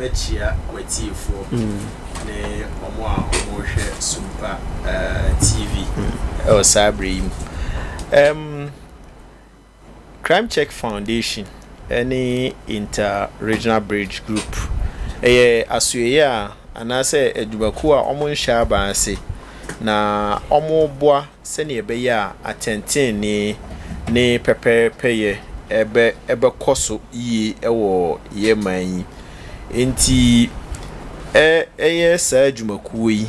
Mɛkyia w'atiefoɔ ne ɔmo a ɔmo hwɛ Sumpa TV ɛwɔ saa berɛ yi mu. Crime Check Foundation ɛne Inter-Regional Bridge Group ɛyɛ asoɛeɛ a anaasɛ adwumakuo a ɔmo nhyɛ aban ase na ɔmo boa sɛnea ɛbɛyɛ a atɛntenenee ne pɛpɛɛpɛyɛ ɛbɛkɔ so yie ɛwɔ yɛn man yi. Nti ɛyɛ saa adwumakuo yi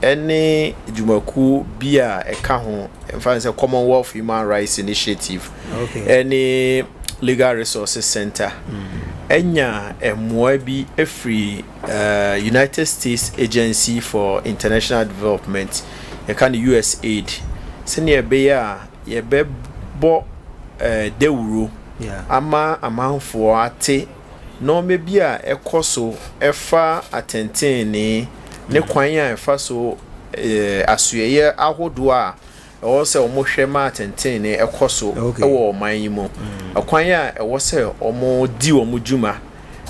ɛne dwumakuo bi a ɛka ho, mfa sɛ Commonwealth Human Rights Initiative ɛne Legal Resources Center, ɛnya mmoa bi afiri United States Agency for International Development, yɛka no USAID, sɛnea ɛbɛyɛ a yɛbɛbɔ dawuro ama amanfoɔ ate nneɛma bi a ɛkɔ so ɛfa atɛntenenee ne kwan a ɛfa so asoɛeɛ ahodoɔ a ɛwɔ sɛ wɔhwɛ ma atɛntenenee ɛkɔ so ɛwɔ ɔman yi mu, ɛkwan a ɛwɔ sɛ wɔn di wɔn dwuma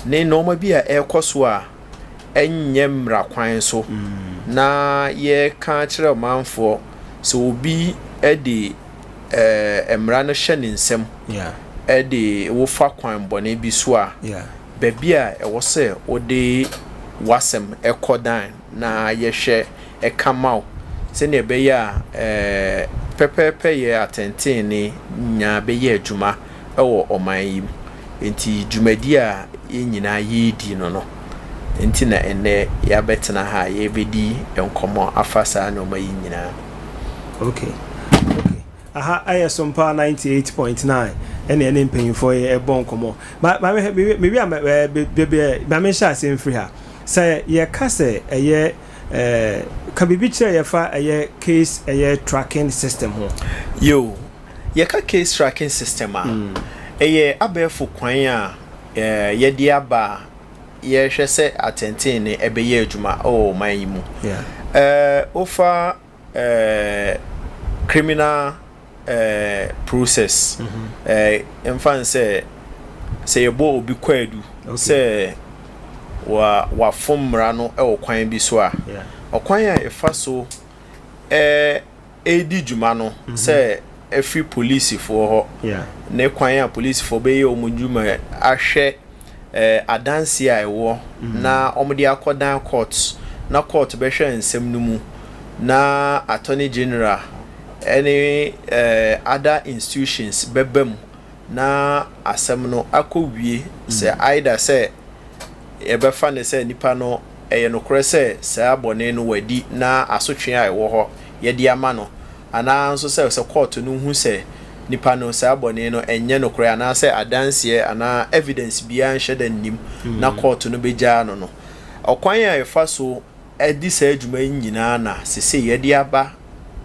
ne nneɛma bi a ɛrekɔ so a ɛnyɛ mmara kwan so, na yɛka kyerɛ ɔmanfoɔ sɛ obi ɛde mmara no hyɛ ne nsam ɛde wofa kwan bɔne bi so a, baabi a ɛwɔ sɛ wode w'asɛm ɛkɔ dan na yɛhwɛ ɛka ma wo, sɛnea ɛbɛyɛ a pɛpɛɛpɛ yɛ atɛntenene nyinaa bɛyɛ adwuma ɛwɔ ɔman yi mu. Nti dwumadi a yɛn nyinaa yɛredi no nti na ɛnnɛ yɛabɛtena ha a yɛrebɛdi nkɔmmɔ afa saa nneɛma yi nyinaa. Okay, aha ɛyɛ Sompa 98.9, ɛne mpanyinfoɔ yi ɛbɔ nkɔmmɔ. Ma ma mewi a ɛɛ beebi ma mehyɛ ase mfiri ha sɛ yɛka sɛ ɛyɛ ka biribi kyerɛ yɛfa ɛyɛ case ɛyɛ tracking system ho. Yo, yɛka case tracking system a, ɛyɛ abɛɛfo kwan a yɛde aba a yɛhwɛ sɛ atɛntene ɛbɛyɛ adwuma ɛwɔ ɔman yi mu. Wofa criminal process, mfa n sɛ yɛbɔ obi kwaadu sɛ wa wafom mmara no ɛwɔ kwan bi so a, ɔkwan a ɛfa so ɛredi dwuma no sɛ ɛfiri polisifoɔ hɔ ne kwan a polisifoɔ bɛyɛ wɔn dwuma ahwɛ adanseɛ a ɛwɔ na wɔde akɔdan court, na court bɛhwɛ nsɛm no mu, na Attorney General ɛne other institutions bɛba mu na asɛm no akɔ wie, sɛ either sɛ yɛbɛfa ne sɛ nipa no ɛyɛ nokorɛ sɛ saa bɔne no wadi na asotwe a ɛwɔ hɔ yɛde ama no, anaa nso sɛ court no hu sɛ nipa no saa bɔne no ɛnyɛ nokorɛ anaasɛ adanseɛ anaa evidence biara nhyɛ da nnim na court no bɛgyaa no. Ɔkwan a yɛfa so ɛdi saa adwuma yi nyinaa na sese yɛde aba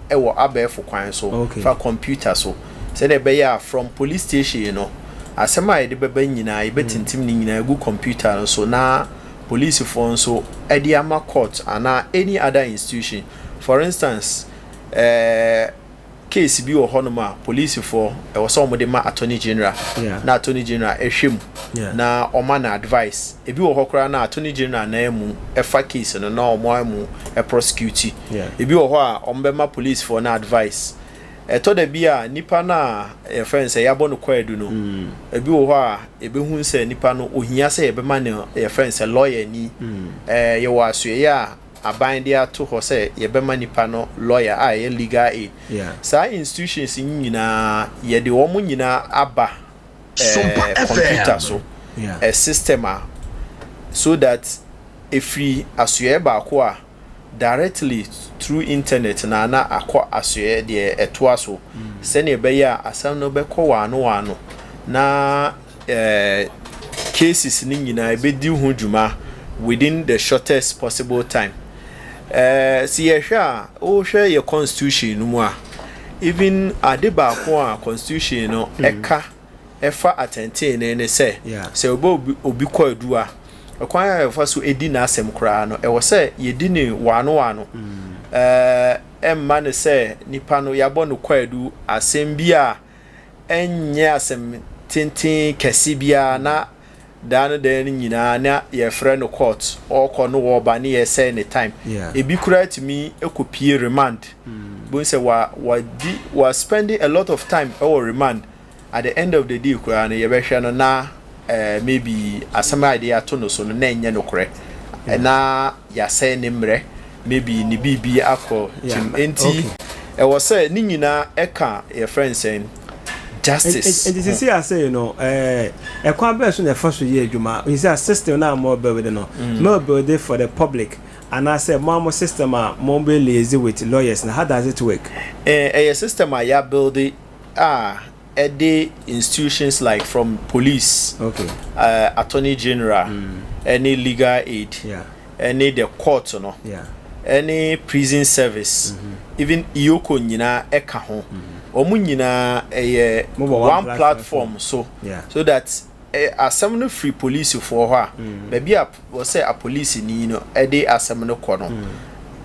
ɛwɔ abɛɛfo kwan so fa computer so, sɛdeɛ ɛbɛyɛ a from police station no, asɛm a yɛde bɛba nyinaa yɛbɛtintim ne nyinaa egu computer no so na polisifoɔ nso ɛde ama court anaa any other institution. For instance, case bi wɔ hɔnom a polisifoɔ ɛwɔ sɛ wɔde ma Attorney General na Attorney General ɛhwɛ mu na ɔma no advice. Ebi wɔ hɔ koraa na Attorney General nan mu ɛfa case no na ɔmo amu ɛprosecute. Ebi wɔ hɔ a ɔmo bɛma polisifoɔ no advice. Ɛtɔ da bi a nipa no a yɛfrɛ no sɛ yɛabɔ no kwaadu no, ebi wɔ hɔ a ebehu sɛ nipa no ohia sɛ yɛbɛma no yɛfrɛ no sɛ lawyer ni. Yɛwɔ asoɛyɛ a aban de ato hɔ sɛ yɛbɛma nipa no lawyer a ɛyɛ legal aid. Saa institutions yi nyinaa, yɛde wɔn nyinaa aba Sompa FM. computer so, a system a so that efiri asoɛyɛ baako a directly through internet na akɔ asoɛyɛ deɛ ɛtoa so, sɛnea ɛbɛyɛ a asɛm no bɛkɔ waano waano na cases no nyinaa ebɛdi ho dwuma within the shortest possible time. Si yɛhwɛ a, wohwɛ yɛ constitution no mu a, even ade baako a constitution no ɛka ɛfa atɛntene ne sɛ sɛ obi obi kɔ adu a, ɛkwan a yɛfa so edi n'asɛm koraa no, ɛwɔ sɛ yɛdi ne waano waano. Ɛmma ne sɛ nipa no yɛabɔ no kwaadu asɛm bi a ɛnyɛ asɛm tenten kɛse biara na Daa no daa no nyinaa na yɛfrɛ no court, ɔkɔ no wɔba ne yɛsɛe ne time. Ebi koraa tumi kɔpie remand. Bohu sɛ wa wadi wa spending a lot of time wɔ remand. At the end of the day koraa no yɛbɛhwɛ no na eh, maybe asɛm a yɛde ato no so no na ɛnyɛ nokorɛ. Na yɛasɛe ne mmerɛ, maybe ne biribi akɔ kyim. Enti ɛwɔ sɛ ne nyinaa ɛka yɛfrɛ no sɛn, justice Nti ho. sisi ase no, ɛkwan bɛn so na ɛfa so yɛ adwuma? Sisi a system na mo build no, mo build it for the public anaasɛ mo a mo system a mo bɛ liaise with lawyers na how does it work? Ɛyɛ system a yɛabuild a ɛde institutions like from police, attorney general, ɛne legal aid, ɛne the court no, ɛne prison service, even EOCO nyinaa ɛka ho. Wɔn nyinaa ɛyɛ Mobɔ one one platform. platform so so that asɛm no firi polisifoɔ hɔ a, baabi a wɔsɛ apolisini no ɛde asɛm no kɔ no,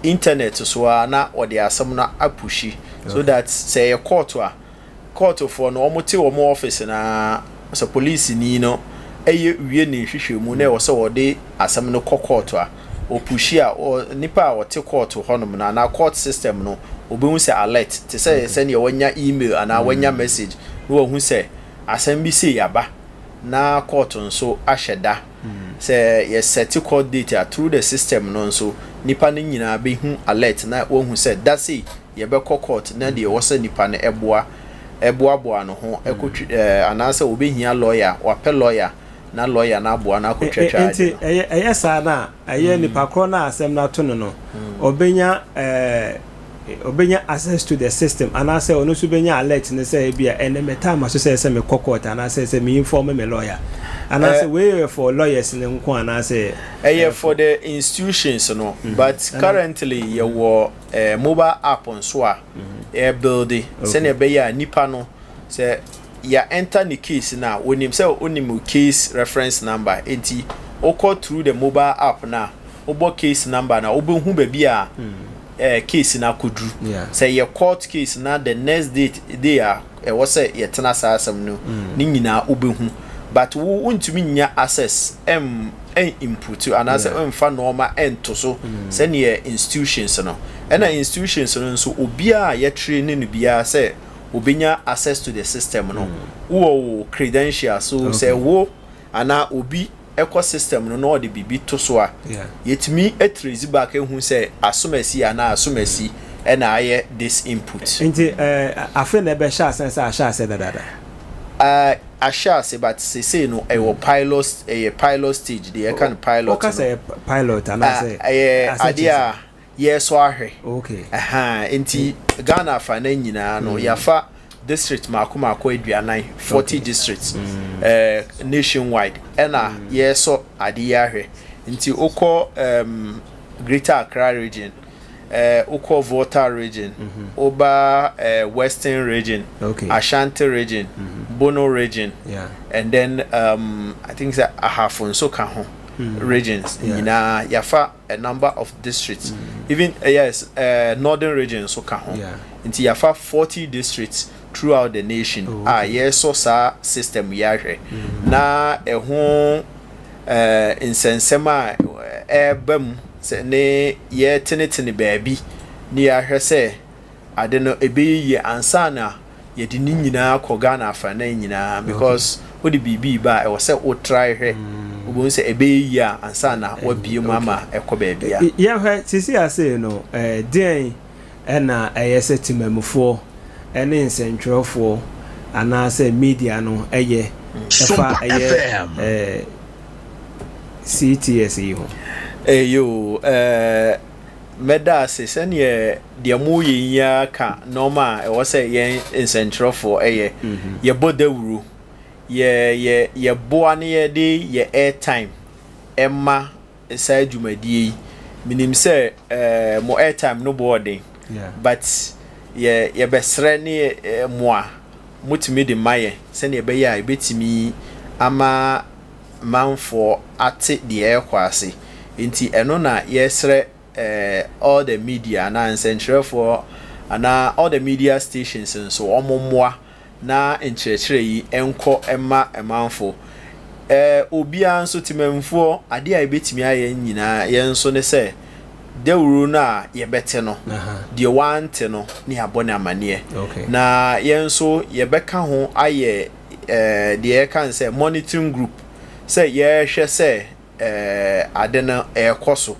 internet so a na wɔde asɛm no apush so that sɛ ɛyɛ court a, courtfoɔ no wɔn te wɔn office na sɛ polisini no ɛyɛ wie ne nhwehwɛmu na ɛwɔ sɛ wɔde asɛm no kɔ court a, ɔpush a, nipa a ɔte court hɔnom no anaa court system no obehu sɛ alert te sɛ sɛnea wɔnya email anaa wɔnya message na wɔhu sɛ asɛm bi sei aba, na court nso ahyɛ da sɛ yɛsɛte court date a, through the system no nso nipa no nyinaa bɛhu alert na wɔhu sɛ da sei yɛbɛkɔ court, na deɛ ɛwɔ sɛ nipa no ɛboa ɛboaboa no ho ɛkɔtwi anaasɛ obɛhia lawyer, wapɛ lawyer na lawyer no aboa no akɔtwatwa Nti ade no. Ɛyɛ saa na ɛyɛ nipa korɔ na asɛm no ato no, ɔbɛnya access to the system anaasɛ ɔno nso bɛnya alert ne sɛ ebi a ɛnɛ mɛ time aso sɛ mekɔ court anaasɛ sɛ me inform me lawyer anaasɛ wei yɛ for lawyers ne nko anaasɛ? Ɛyɛ for the institutions no, but currently yɛwɔ mobile app nso a yɛbuild sɛnea ɛbɛyɛ a nipa no sɛ yɛ enter ne case na onim sɛ onim o case reference number, nti wokɔ through the mobile app na wobɔ case number na wobɛhu baabi a case na akɔduru. Sɛ yɛ court case na the next date day a ɛwɔ sɛ yɛtena saa asɛm no ne nyinaa wobɛhu, but wo wontumi nya access ɛm input anaasɛ ɛmfa nneɛma ɛnto so sɛneɛ institutions no. Ɛna institutions no nso, obiara a yɛtrain ne no biara sɛ obɛnya access to the system no, wowɔ wo credentials so sɛ wo anaa obi ɛkɔ system no na ɔde biribi to so a, yɛtumi atrace back ehu sɛ asomasi anaa asomasi ɛna ayɛ this input. Nti afe na ɛbɛhyɛ ase sɛ ahyɛ ase dadaada? Ahyɛ ase, but sesei no ɛwɔ pilot, ɛyɛ pilot stage deɛ yɛka no pilot. Wɔka sɛ pilot anaasɛ? Ɛyɛ adeɛ a yɛsɔ ahwɛ. Ɛha nti Ghana afa no nyinaa no, yɛafa district mako mako 40, 40 districts nationwide, ɛna yɛsɔ adeɛ ahwɛ. Nti wokɔ Greater Accra Region, wokɔ Volta Region, woba Western Region, Ashanti Region, Bono Region, and then I think sɛ Ahafo nso ka ho, regions nyinaa yɛafa a number of districts, even yes, Northern Region nso ka ho. Nti yɛafa 40 districts throughout the nation a yɛsɔ saa system yi ahwɛ na ɛho nsɛnsɛm a ɛreba mu sɛ ne yɛtenetene baabi ne yɛahwɛ sɛ ade no ɛbɛyɛ yie ansa na yɛde ne nyinaa kɔ Ghana afanan nyinaa, because wode biribi ba a, ɛwɔ sɛ wotrae hwɛ, wobɛhu sɛ ɛbɛyɛ yie a ansa na wabie mu ama ɛkɔ baabi a. Yɛhwɛ sisi ase no, deɛn ɛna ɛyɛ sɛ temamufoɔ ɛne nsɛntwerɛfoɔ anaasɛ media no ɛyɛ ɛfa ɛyɛ CTS yi ho? Eyo, mɛda ase. Sɛneɛ deɛ moyɛ yi ara ka nɔɔma a ɛwɔ sɛ yɛn nsɛntwerɛfoɔ ɛyɛ, yɛbɔ dawuro, yɛ yɛ yɛboa ne yɛde yɛ airtime ɛma saa dwumadie yi. Menim sɛ mo airtime no bɔ ɔden, but yɛbɛsrɛ ne mo a motumi de ma yɛn sɛnea ɛbɛyɛ a yɛbɛtumi ama manfoɔ ate deɛ ɛrekɔ ase. Nti ɛno na yɛsrɛ all the media anaa nsɛnkyerɛfoɔ anaa all the media stations nso, wɔn mmoa na nkyerɛkyerɛ yi nkɔ ma manfo. Obiara nso, temammufoɔ, adeɛ a yɛbɛtumi ayɛ nyinaa yɛn nso ne sɛ, dawuro no a yɛbɛte no, deɛ wante no ne yɛabɔ no amaneɛ. Na yɛn nso yɛbɛka ho ayɛ deɛ yɛka no sɛ monitoring group, sɛ yɛrehwɛ sɛ ade no ɛrekɔ so.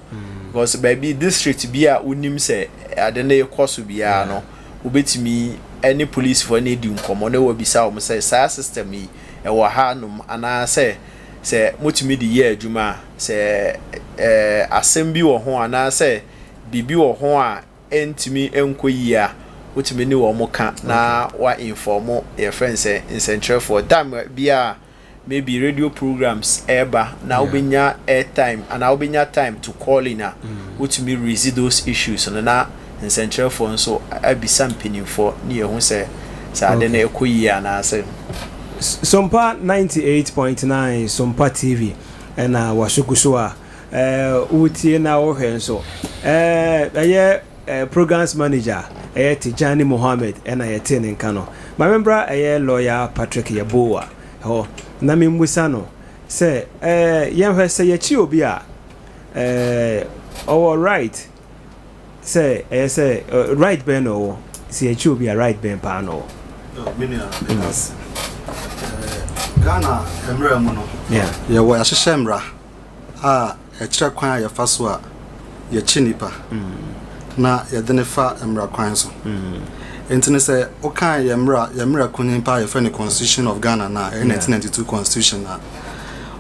Because baabi district bi a wonim sɛ ade no rekɔ so biara no, wobɛtumi ne policefoɔ no adi nkɔmmɔ na wɔabisa wɔn sɛ saa system yi ɛwɔ ha nom anaasɛ sɛ motumi de yɛ adwuma a, sɛ asɛm bi wɔ ho anaasɛ biribi wɔ ho a ɛntumi nkɔ yie a, wotumi ne wɔn ka na wa inform yɛfrɛ no sɛ nsɛnkyerɛfoɔ. Time bi a maybe radio programs ɛreba na wobɛnya airtime anaa wobɛnya time to call in a, wotumi raise those issues no na nsɛnkyerɛfoɔ nso abisa mpanimfoɔ ne yɛhu sɛ sɛ ade no ɛkɔ yie anaasɛ. Sompa 98.9, Sompa TV ɛna wasogu so a wotie na wohwɛ nso. Ɛyɛ programs manager ɛyɛ Tijani Mohammed ɛna yɛte ne nka no. Maame mbra ɛyɛ lawyer Patrick Yeboah hɔ na memmusa no sɛ yɛnhwɛ sɛ yɛkyi obi a ɔwɔ right sɛ ɛyɛ sɛ right bɛn na ɔwɔ sɛ yɛkyi obi a, right bɛn paa na ɔwɔ? Me nua, meda Ghana mmerɛ mu no, yɛwɔ yɛahyehyɛ mmara a ɛkyerɛ kwan a yɛfa so a yɛkyi nipa na yɛde ne fa mmara kwan so. Nti no sɛ wokan yɛ mmara kunyin pa a yɛfrɛ no Constitution of Ghana na ɛyɛ 1992 Constitution a,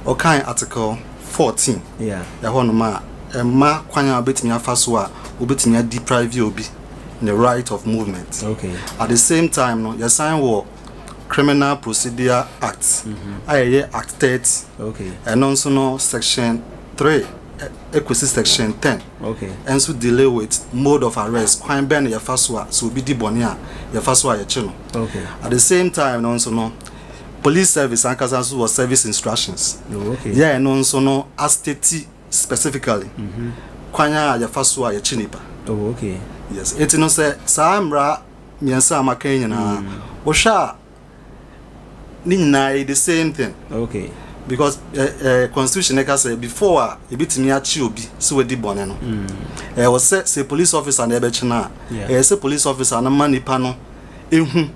ɔkan Article 14 ɛhɔnom a, ɛma kwan a wobɛtumi afa so a wobɛtumi adeprive obi ne right of movement. At the same time no, yɛsan wɔ Criminal Procedure Act a ɛyɛ Act 30. Ɛno nso no, section 3 ekosi section 10 ɛnso deal with mode of arrest, kwan bɛn na yɛfa so a sɛ obi di bɔne a yɛfa so a yɛkye no. At the same time no nso no, police service ankasa nso wɔ service instructions. Yɛ ɛno nso no astate specifically kwan a yɛfa so a yɛkye nipa. Yes, eti no sɛ saa mmara mmiɛnsa a maka yi nyinaa, wohwɛ a ne nyinaa yɛ the same thing. Because constitution ne ka sɛ before a ebitumi akye obi sɛ wadi bɔne no, ɛwɔ sɛ police officer na ɛbɛkye no a, ɛyɛ sɛ police officer no ma nipa no ehu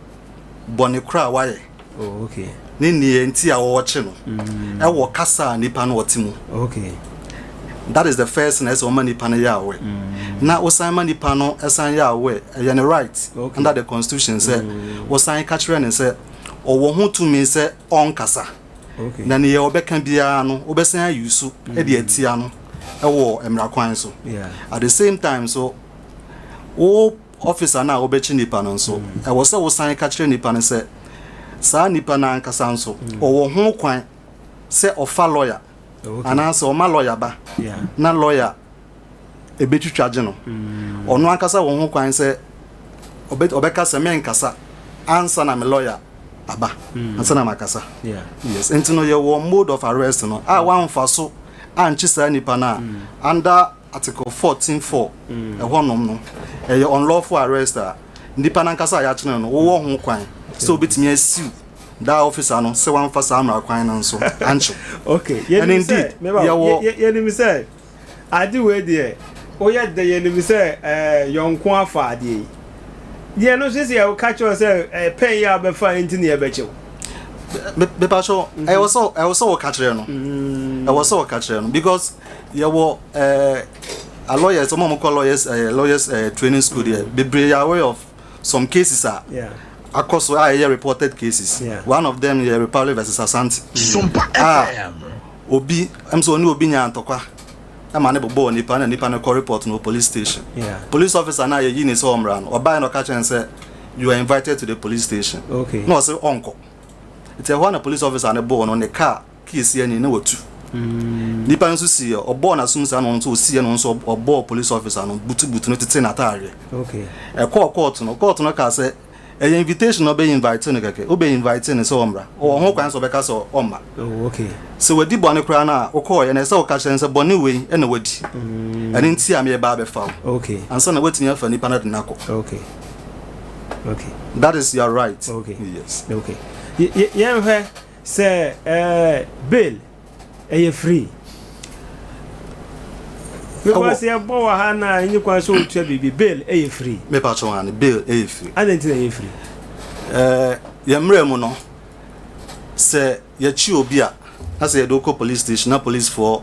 bɔne koro a wayɛ ne nea nti a wɔwɔkye no ɛwɔ kasa a nipa no ɔte mu. That is the first thing ɛsɛ ɔma nipa no yɛ aware. Na wosan ma nipa no ɛsan yɛ aware, ɛyɛ ne right under the constitution sɛ wosan ka kyerɛ ne sɛ ɔwɔ ho tumi sɛ ɔnkasa na nea ɔbɛka biara no wobɛsan ayi so ɛde atia no ɛwɔ mmara kwan so. At the same time so, wo officer no a wobɛkye nipa no nso, ɛwɔ sɛ wosan ka kyerɛ nipa no sɛ saa nipa no ankasa nso ɔwɔ ho kwan sɛ ɔfa lawyer anaasɛ ɔma lawyer ba na lawyer ebetwitwa gye no. Ɔno ankasa wɔ ho kwan sɛ ɔbɛka sɛ menkasa ansa na me lawyer aba ansa na makasa. Yes, nti no yɛwɔ mode of arrest no a wamfa so ankye saa nipa no a, under Article 14(4) ɛhɔnom no, ɛyɛ unlawful arrest a nipa nankasa a yɛakyene no wowɔ ho kwan sɛ wobɛtumi asue that officer no sɛ wamfa saa mmara kwan no nso ankyew. And indeed, yɛnim sɛ ade wei deɛ woyɛ dɛ, yɛnim sɛ yɔnko afa adeɛ yi deɛ no nso sɛ yɛka kyerɛ sɛ pɛn yi a wobɛfa nti ne yɛbɛkyew. Mepakyɛw, ɛwɔ sɛ wɔka kyerɛ no, ɛwɔ sɛ wɔka kyerɛ no because yɛwɔ a lawyers, ɔmo a wɔkɔ lawyers training school deɛ bebree yɛ aware of some cases a akɔ so a ɛyɛ reported cases. One of them yɛ Republic versus Asante. Sompa Ah. FM. Obi sɛ ɔne obi nya ntɔkwa ɛma ne bobɔɔ nipa na nipa no kɔ report no wɔ police station. Police officer na yɛyi ne sɛ ɔmmra no, ɔbaeɛ na ɔka kyerɛ no sɛ you are invited to the police station. Na ɔsɛ ɔnkɔ, nti ɛhɔ na police officer no bɔɔ no ne car kii si ani na watu. Nipa no nso si yɛ ɔbɔɔ n'asom saa na ɔno nso ɔsi yɛ no nso ɔbɔɔ police officer no butubutu no tete n'ataareɛ. Ɛkɔɔ court no, court no kaa sɛ ɛyɛ invitation na ɔbɛ invite no kɛkɛ, wobɛ invite no sɛ ɔmmra, ɔwɔ ho kwan sɛ ɔbɛka sɛ ɔmma. Sɛ wadi bɔne koraa no a wokɔɔyɛ no, ɛsɛ sɛ woka kyerɛ no sɛ bɔne wei ɛna wadi, ɛno nti a meyɛba abɛfa wo ansa na woatumi afa nipa no de no akɔ. That is your right. Yes. Okay. Yɛnhwɛ. Sɛ ɛɛ bail ɛyɛ free. Because yɛ bɔ wɔ ha na enyi kwan sɛ otua biribi, bail ɛyɛ free. Mepa kyɛw ane, bail ɛyɛ free. Adɛn nti na ɛyɛ free? Yɛn mmerɛ mu no, sɛ yɛkyi obi a, na sɛ yɛde wokɔ police station na policefoɔ,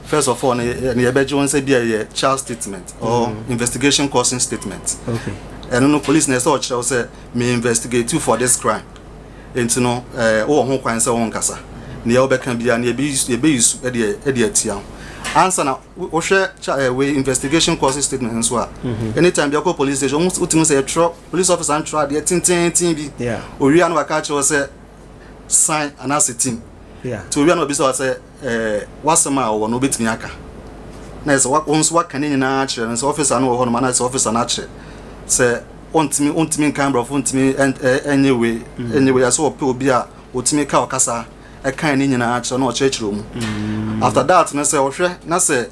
first of all no, yɛbɛgye wɔn sɛ bi a yɛ charge statement or investigation caution statement. Ɛno no, police na ɛsɛ ɔkyerɛ wo sɛ me investigate you for this crime, nti no wowɔ ho kwan sɛ wo nkasa nea wobɛka biara na yɛbɛyi su ɛde atia ho ansa na wohwɛ wei investigation caution statement nso a, anytime bi akɔ police station, wotumi sɛ yɛtwerɛ, police officer ntwerɛ adeɛ tententen bi. Owia no waka kyerɛ wo sɛ sign anaasɛ team. Nti owia no wabisa wo sɛ wasɛm a wɔwɔ no wobɛtumi aka, na yɛ sɛ wo nso waka ne nyinaa kyerɛ no sɛ officer no wɔ hɔ nom anaasɛ officer no akyerɛ sɛ ɔntumi nkan borɔfo, ntumi ɛnyɛ wei, ɛsɛ ɔpɛ obi a ɔtumi ka ɔkasa ɛkan ne nyinaa kyerɛ na ɔkyerɛkyerɛ mu. After that no, sɛ ɔhwɛ na sɛ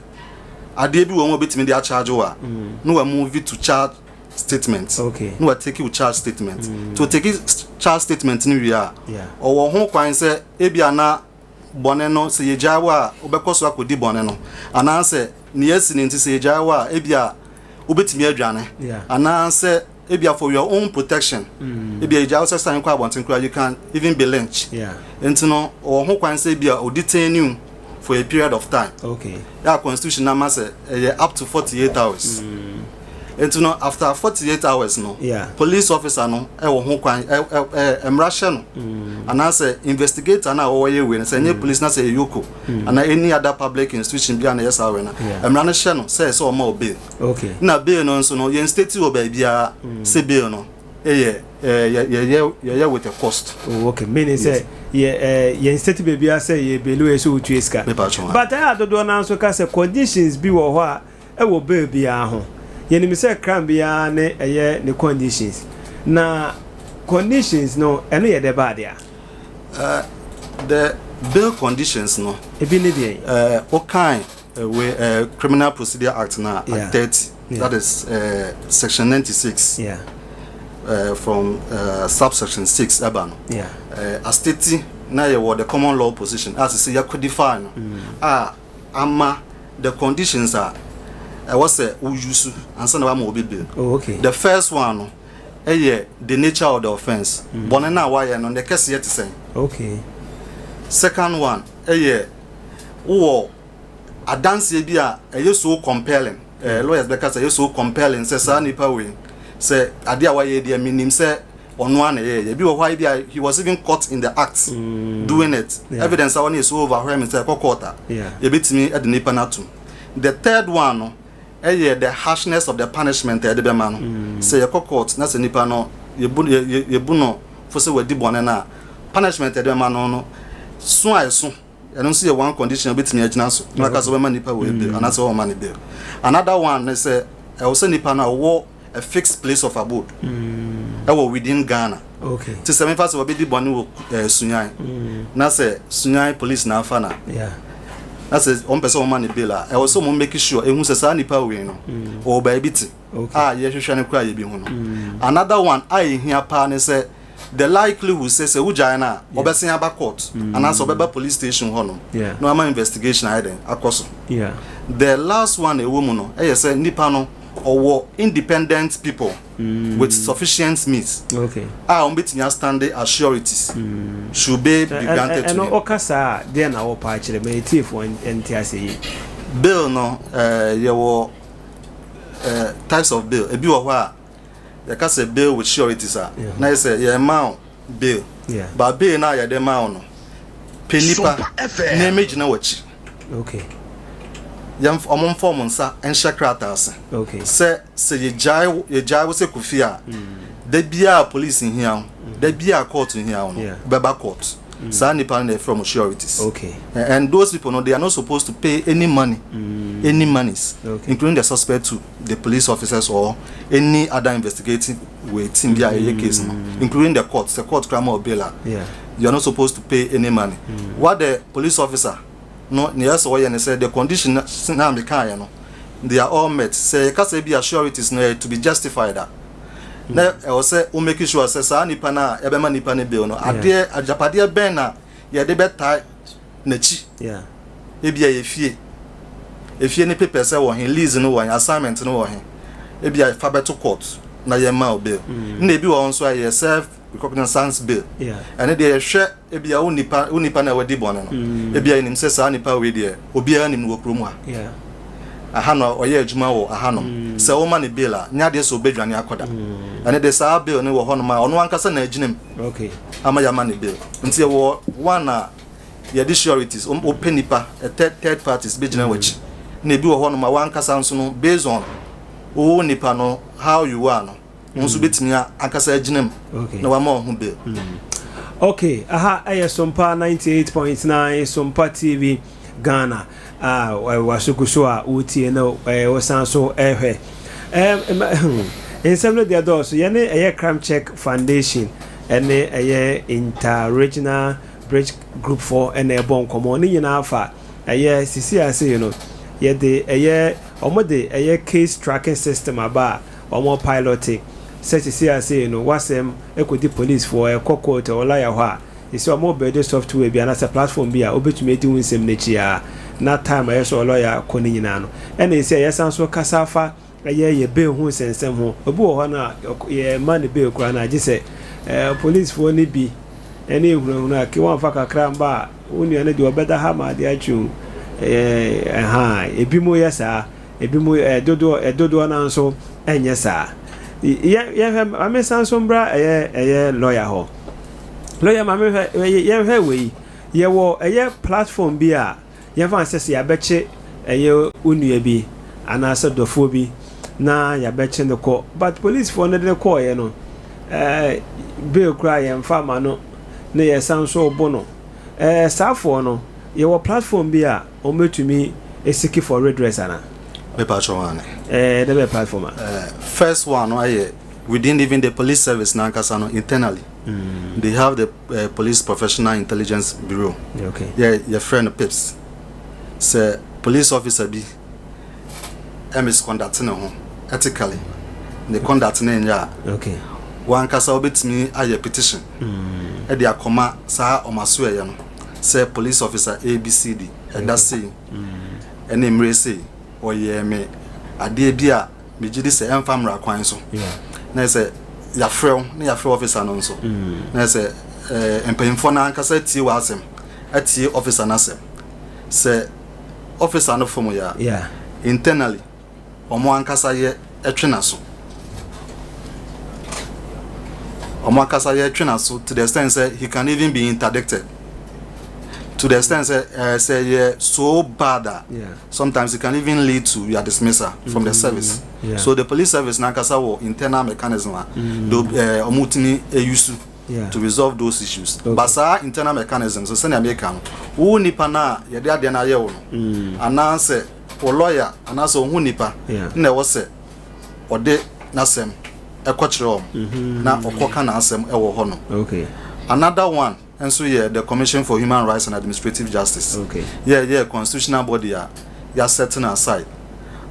adeɛ bi wɔ mu a obɛtumi de akyarge wo a, na wa move to charge statement. Na wa take wo charge statement. To take charge statement no wie a, ɔwɔ ho kwan sɛ ebi ana bɔne no, sɛ yɛgyae wo a, wobɛkɔ so akɔdi bɔne no, anaasɛ ne yɛasi ne nti sɛ yɛgyae wo a, ebi a wobɛtumi adwane, anaasɛ ebia for your own protection, ebia yɛgyae wo sɛ san kɔ abɔnten koraa, you can even be lynched. Nti no ɔwɔ ho kwan sɛ ebia ɔdetain you for a period of time. Yà, constitution nama sɛ ɛyɛ up to 48 hours. Nti no after 48 hours no, police officer no ɛwɔ ho kwan, ɛ ɛ ɛ mmara hyɛ no, anaasɛ investigator na a wɔyɛ wei no, sɛ ɛnyɛ police na sɛ EOCO ana any other public institution bi a na ɛyɛ saa wei no, mmara no hyɛ no sɛ ɔma o bail. Na bail no nso no, yɛn state wɔ baabiara sɛ bail no ɛyɛ ɛ yɛ yɛyɛ with a cost. Oh, okay, meaning sɛ yɛ yɛn state baabi a sɛ yɛ bail yɛ sɛ wotua sika. Mepa kyɛw. But ɛyɛ adodoɔ naa nso ka sɛ conditions bi wɔ hɔ a ɛwɔ bail biara ho. Yɛnim sɛ crime biara ne ɛyɛ ne conditions, na conditions no ɛno yɛ dɛ baade a. The bail conditions no, ebi ne deɛ? Wokan we Criminal Procedure Act na Act 30, that is section 96, from subsection 6 ɛba no, astate na yɛwɔ the common law position a sisi yɛ codify no a ama the conditions a ɛwɔ sɛ woyusu ansa na wama obi bail. The first one no ɛyɛ the nature of the offence, bɔne no a wayɛ no ne kɛseɛ te sɛn. Second one ɛyɛ wowɔ adanseɛ bi a ɛyɛ so compelling, lawyers bɛka sɛ ɛyɛ so compelling sɛ saa nipa wei sɛ adeɛ a wayɛ deɛ, menim sɛ ɔno a na ɛyɛ. Ebi wɔ hɔ a bi a he was even caught in the act doing it. Evidence a wɔn yɛ so overwhelming sɛ ɛkɔ court a, yɛbɛtumi ɛde nipa no atum. The third one no ɛyɛ the harshness of the punishment a yɛde bɛma no. Sɛ yɛkɔ court na sɛ nipa no yɛbu yɛ yɛ yɛbu no fo sɛ wadi bɔne no a, punishment a yɛde bɛma no so a ɛso, ɛno nso yɛ one condition a wobɛtumi agyina so na waka sɛ wobɛma nipa wɔ bail anaasɛ wɔma no bail. Another one ne sɛ ɛwɔ sɛ nipa no a ɔwɔ a fixed place of abode ɛwɔ within Ghana. Te sɛ mefa sɛ wɔbɛdi bɔne wɔ Sunyani na sɛ Sunyani police na afa na na sɛ wɔn pɛ sɛ wɔma no bail a, ɛwɔ sɛ wɔn make sure ehu sɛ saa nipa wei no ɔwɔ baabi te a yɛhwehwɛ no koraa yɛbi hu no. Another one a ehia paa ne sɛ the likelihood sɛ wogyae no a, ɔbɛsen aba court anaasɛ ɔbɛba police station hɔ nom na wama investigation ayɛ den akɔ so. The last one a ɛwɔ mu no ɛyɛ sɛ nipa no ɔwɔ independent people with sufficient means a wɔn bɛtumi astand as sureties should bail be granted to ɛno him. Ɔka saa a, deɛ na wɔpa akyerɛ ma etiefoɔ nte ase yi? Bail no, yɛwɔ types of bail. Ebi wɔ hɔ a yɛka sɛ bail with sureties a, na yɛ sɛ yɛma wo bail, but bail no a yɛde ma wo no, pɛ nipa Sompa FM. nneɛma gyina w'akyi. Yɛn ɔmo mfa ɔmo nsa nhyɛ krataa ase sɛ yɛgyae wo sɛ Kofi a, da biara police hia wo, da biara court hia wo no, bɛba court. Saa nipa no na yɛfrɛ ɔmo sureties. And those people no, they are not supposed to pay any money, any monies, including the suspect to the police officers or any other investigating way team bi a ɛyɛ case no, including the court. The court kra ma bail a, you are not supposed to pay any money. What the police officer no ne yɛ sɛ ɔyɛ ne sɛ the condition na meka yɛ no, they are all met. Sɛ yɛka sɛ bi a sureties no yɛ to be justified a, na ɛwɔ sɛ wo make sure sɛ saa nipa no a yɛbɛma nipa no bail no, adeɛ agyapadeɛ bɛn na yɛde bɛtae n'akyi. Ebia yɛ fie, efie ne papers wɔ he, lease no wɔ he, assignment no wɔ he, ebia fa bɛto court na yɛma wo bail. Na ebi wɔ hɔ nso a yɛ self recognizance bail. Ɛne deɛ, yɛhwɛ ebia wo nipa na wadi bɔne no, ebia yɛnim sɛ saa nipa wei deɛ, obiara nim no wɔ kurom ha, aha na ɔyɛ adwuma wɔ ahanom, sɛ woma ne bail a, nyɛ adeɛ sɛ obɛdwane akɔda. Ɛne de, saa bail no wɔ hɔnom a ɔno ankasa na agyina mu ama yɛama ne bail. Nti yɛwɔ one a yɛde sureties, wopɛ nipa, third parties bɛgyina w'akyi, na ebi wɔ hɔnom a wankasa nso no, based on wo nipa no, how you are no, wo nso bɛtumi ankasa agyina mu na wama wo ho bail. Okay, aha ɛyɛ Sompa 98.9, Sompa TV Ghana a wasogu so a wotie no, wɔsan so ɛhwɛ nsɛm no deɛ dɔɔso. Yɛne ɛyɛ Crime Check Foundation ɛne ɛyɛ Inter-Regional Bridge Group foɔ ɛna ɛbɔ nkɔmmɔ ne nyinaa fa ɛyɛ sisi ase yi no, yɛde ɛyɛ ɔmo de ɛyɛ case tracking system aba a ɔmo pilot sɛ sisi ase yi no, wasɛm ɛkɔdi police foɔ, ɛkɔ court, ɛwɔ lawyer hɔ a, sisi ɔmo bɛde software bi anaasɛ platform bi a wobɛtumi adi wo nsɛm n'akyi a, na time a ɛyɛ sɛ ɔlawyer kɔ ne nyinaa no, ɛna esi a yɛsan so kasa afa ɛyɛ yɛ bail ho nsɛnsɛm ho. Obi wɔ hɔ no a yɛ ma ne bail koraa no, agye sɛ policefoɔ no bi ɛne ehunahuna a ke wɔnfa kakra mba a, wo nua no deɛ ɔbɛda ha ma adeɛ akyi o. Ɛha ebi mo yɛ saa, ebi mo dodoɔ no nso ɛnyɛ saa. Yɛ yɛhwɛ, maame san so mbra ɛyɛ lawyer hɔ. Lawyer, maame hwɛ, yɛhwɛ wei, yɛwɔ ɛyɛ platform bi a yɛmfa sɛ yɛabɛkye ɛyɛ wo nua bi anaasɛ dɔfoɔ bi na yɛabɛkye no kɔ, but policefoɔ no de no kɔɔeɛ no, bail koraa yɛmfa ama no na yɛsan so bo no. Saafoɔ no, yɛwɔ platform bi a wɔbɛtumi seek for redress ana? Mepa kyɛw, ane. Dɛ bɛ platform a? First one no ayɛ within even the police service nankasa no, internally they have the Police Professional Intelligence Bureau. Yɛ yɛfrɛ no PIPS. Sɛ police officer bi misconduct ne ho ethically, ne conduct ne nyɛ a, wankasa wobɛtumi ayɛ petition ɛde akɔma saa ɔmaso ɛyɛ no sɛ police officer ABCD ɛda sei ɛne mmerɛ sei ɔyɛ me adeɛ bi a megye di sɛ ɛmfa mmara kwan so. Na sɛ yɛafrɛ wo na yɛafrɛ officer no nso, na sɛ mpanyimfoɔ no ankasa tie w'asɛm, atie officer no asɛm, sɛ officer no fom yɛ a, internally ɔmo ankasa yɛ ɛtwe n'aso, ɔmo ankasa yɛ ɛtwe n'aso to the extent sɛ he can even be interdicted, to the extent sɛ sɛ yɛ so bad a, sometimes it can even lead to your dismissal from the service. So the police service nankasa wɔ internal mechanism a do ɔmo tumi eyusu to resolve those issues. But saa internal mechanism so, sɛnea meka no, wo nipa na yɛde adeɛ no ayɛ wo no, anaasɛ wo lawyer anaasɛ wo ho nipa na ɛwɔ sɛ ɔde n'asɛm ɛkɔ kyerɛ wɔn na ɔkɔka n'asɛm ɛwɔ hɔ no. Another one nso yɛ the Commission for Human Rights and Administrative Justice. Yɛ constitutional body a yɛaset no aside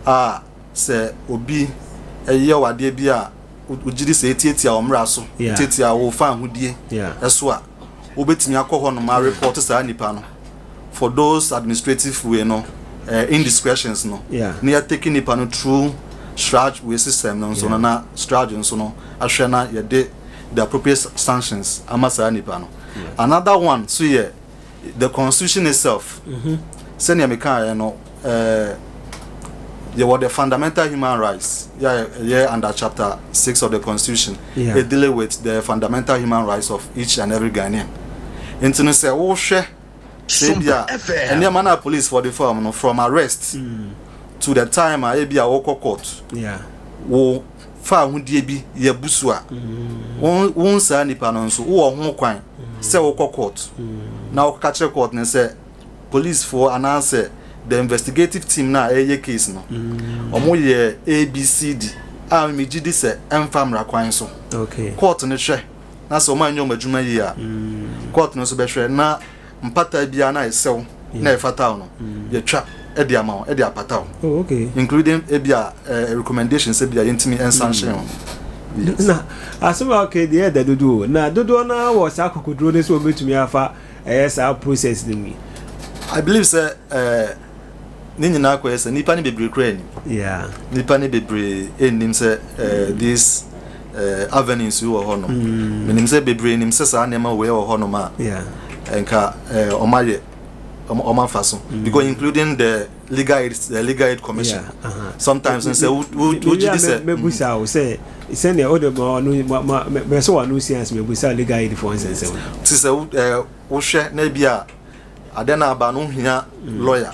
a sɛ obi ɛyɛ wɔ adeɛ bi a wogye di sɛ etietia wɔn mmara so, tietia wo fa ahodie ɛso a, wobɛtumi akɔ hɔ nom a report saa nipa no for those administrative way no, indiscretions no, na yɛtake nipa no through CHRAJ way system no nso no, na CHRAJ nso no ahwɛ na yɛde the appropriate sanctions ama saa nipa no. Another one so yɛ the constitution itself. Sɛnea mekaeɛ no, yɛwɔ the fundamental human rights, yɛ under chapter 6 of the constitution. It dealing with the fundamental human rights of each and every Ghanaian. Nti no, sɛ wohwɛ sɛ ebi a nneɛma na police for the form no, from arrest to the time a ebi a wɔkɔ court, wo fa ahodie bi yɛ busu a, wɔn saa nipa no nso wowɔ ho kwan sɛ wokɔ court na wɔkɔka kyerɛ court no sɛ policefoɔ anaasɛ the investigative team na ɛyɛ case no, wɔn yɛ ABCD a megye di sɛ ɛmfa mmara kwan so. Court no hwɛ na sɛ wɔn anyɛ wɔn adwuma yie a, court no nso bɛhwɛ na mpata biara na ɛsɛw na ɛfata wo no, yɛtwa ɛde ama wo, ɛde apata wo. Including ebi a recommendations ebi a yɛntumi nsanhyɛn ho. Yes. Na asɛm a ɔka deɛ ɛda dodo o, na dodoɔ no wɔ saa akokoduro no sɛ wɔbɛtumi afa. Ɛyɛ saa process no mu yi. I believe sɛ ne nyinaa kɔyɛ sɛ nipa ne bebree kura anim. Nipa ne bebree nnim sɛ this avenues wɔ hɔ nom. Menim sɛ bebree nim sɛ saa nneɛma wei wɔ hɔ nom a, nka ɔmo ayɛ ɔmo afa so because including the Legal Aid Commission. Sometimes sɛ wo wo wo gyi di sɛ. Mebusa o sɛ sɛnea o de ma ɔno ma ma mɛ sɛ wɔn ano si ase, mebusa legal aid fo nsɛnsɛm. Ti sɛ wo wohwɛ na ebi a ade na aba no hia lawyer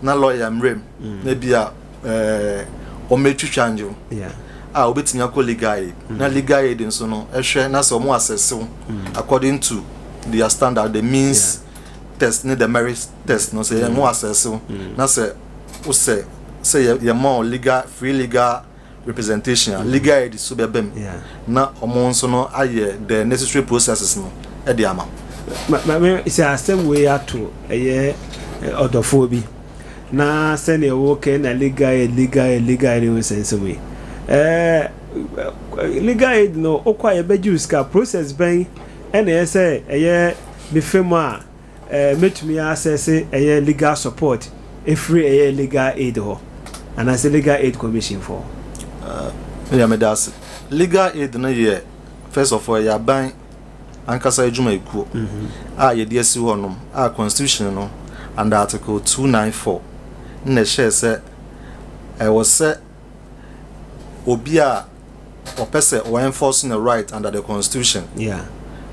na lawyer mmerɛ mu na ebi a ɔmɛtwitwa ngyew a wobɛtumi akɔ legal aid na legal aid nso no ɛhwɛ na sɛ ɔmo assess wo according to their standard, the means test ne the merit test no, sɛ yɛn assess wo na sɛ wosɛ sɛ yɛ yɛma wo legal free legal representation a, legal aid so bɛbɛ mu na ɔmo nso no ayɛ the necessary processes no ɛde ama. Ma ma sɛ asɛm wei ato ɛyɛ ɔdɔfoɔ bi na sɛnea ɛwɔ kɛ na legal aid, legal aid, legal aid ho nsɛnsɛm yi, legal aid no, okɔ a yɛbɛgye wo sika? Process bɛn ɛna ɛyɛ sɛ ɛyɛ mefe mu a mɛtumi access ɛyɛ legal support efiri ɛyɛ legal aid hɔ anaasɛ Legal Aid Commission fɔ? Yɛ meda ase. Legal aid no yɛ, first of all, yɛ aban ankasa adwumayɛkuo a yɛde asi hɔ nom a constitution no under Article 294 na ɛhyɛɛ sɛ ɛwɔ sɛ obi a ɔpɛ sɛ ɔ enforce ne right under the constitution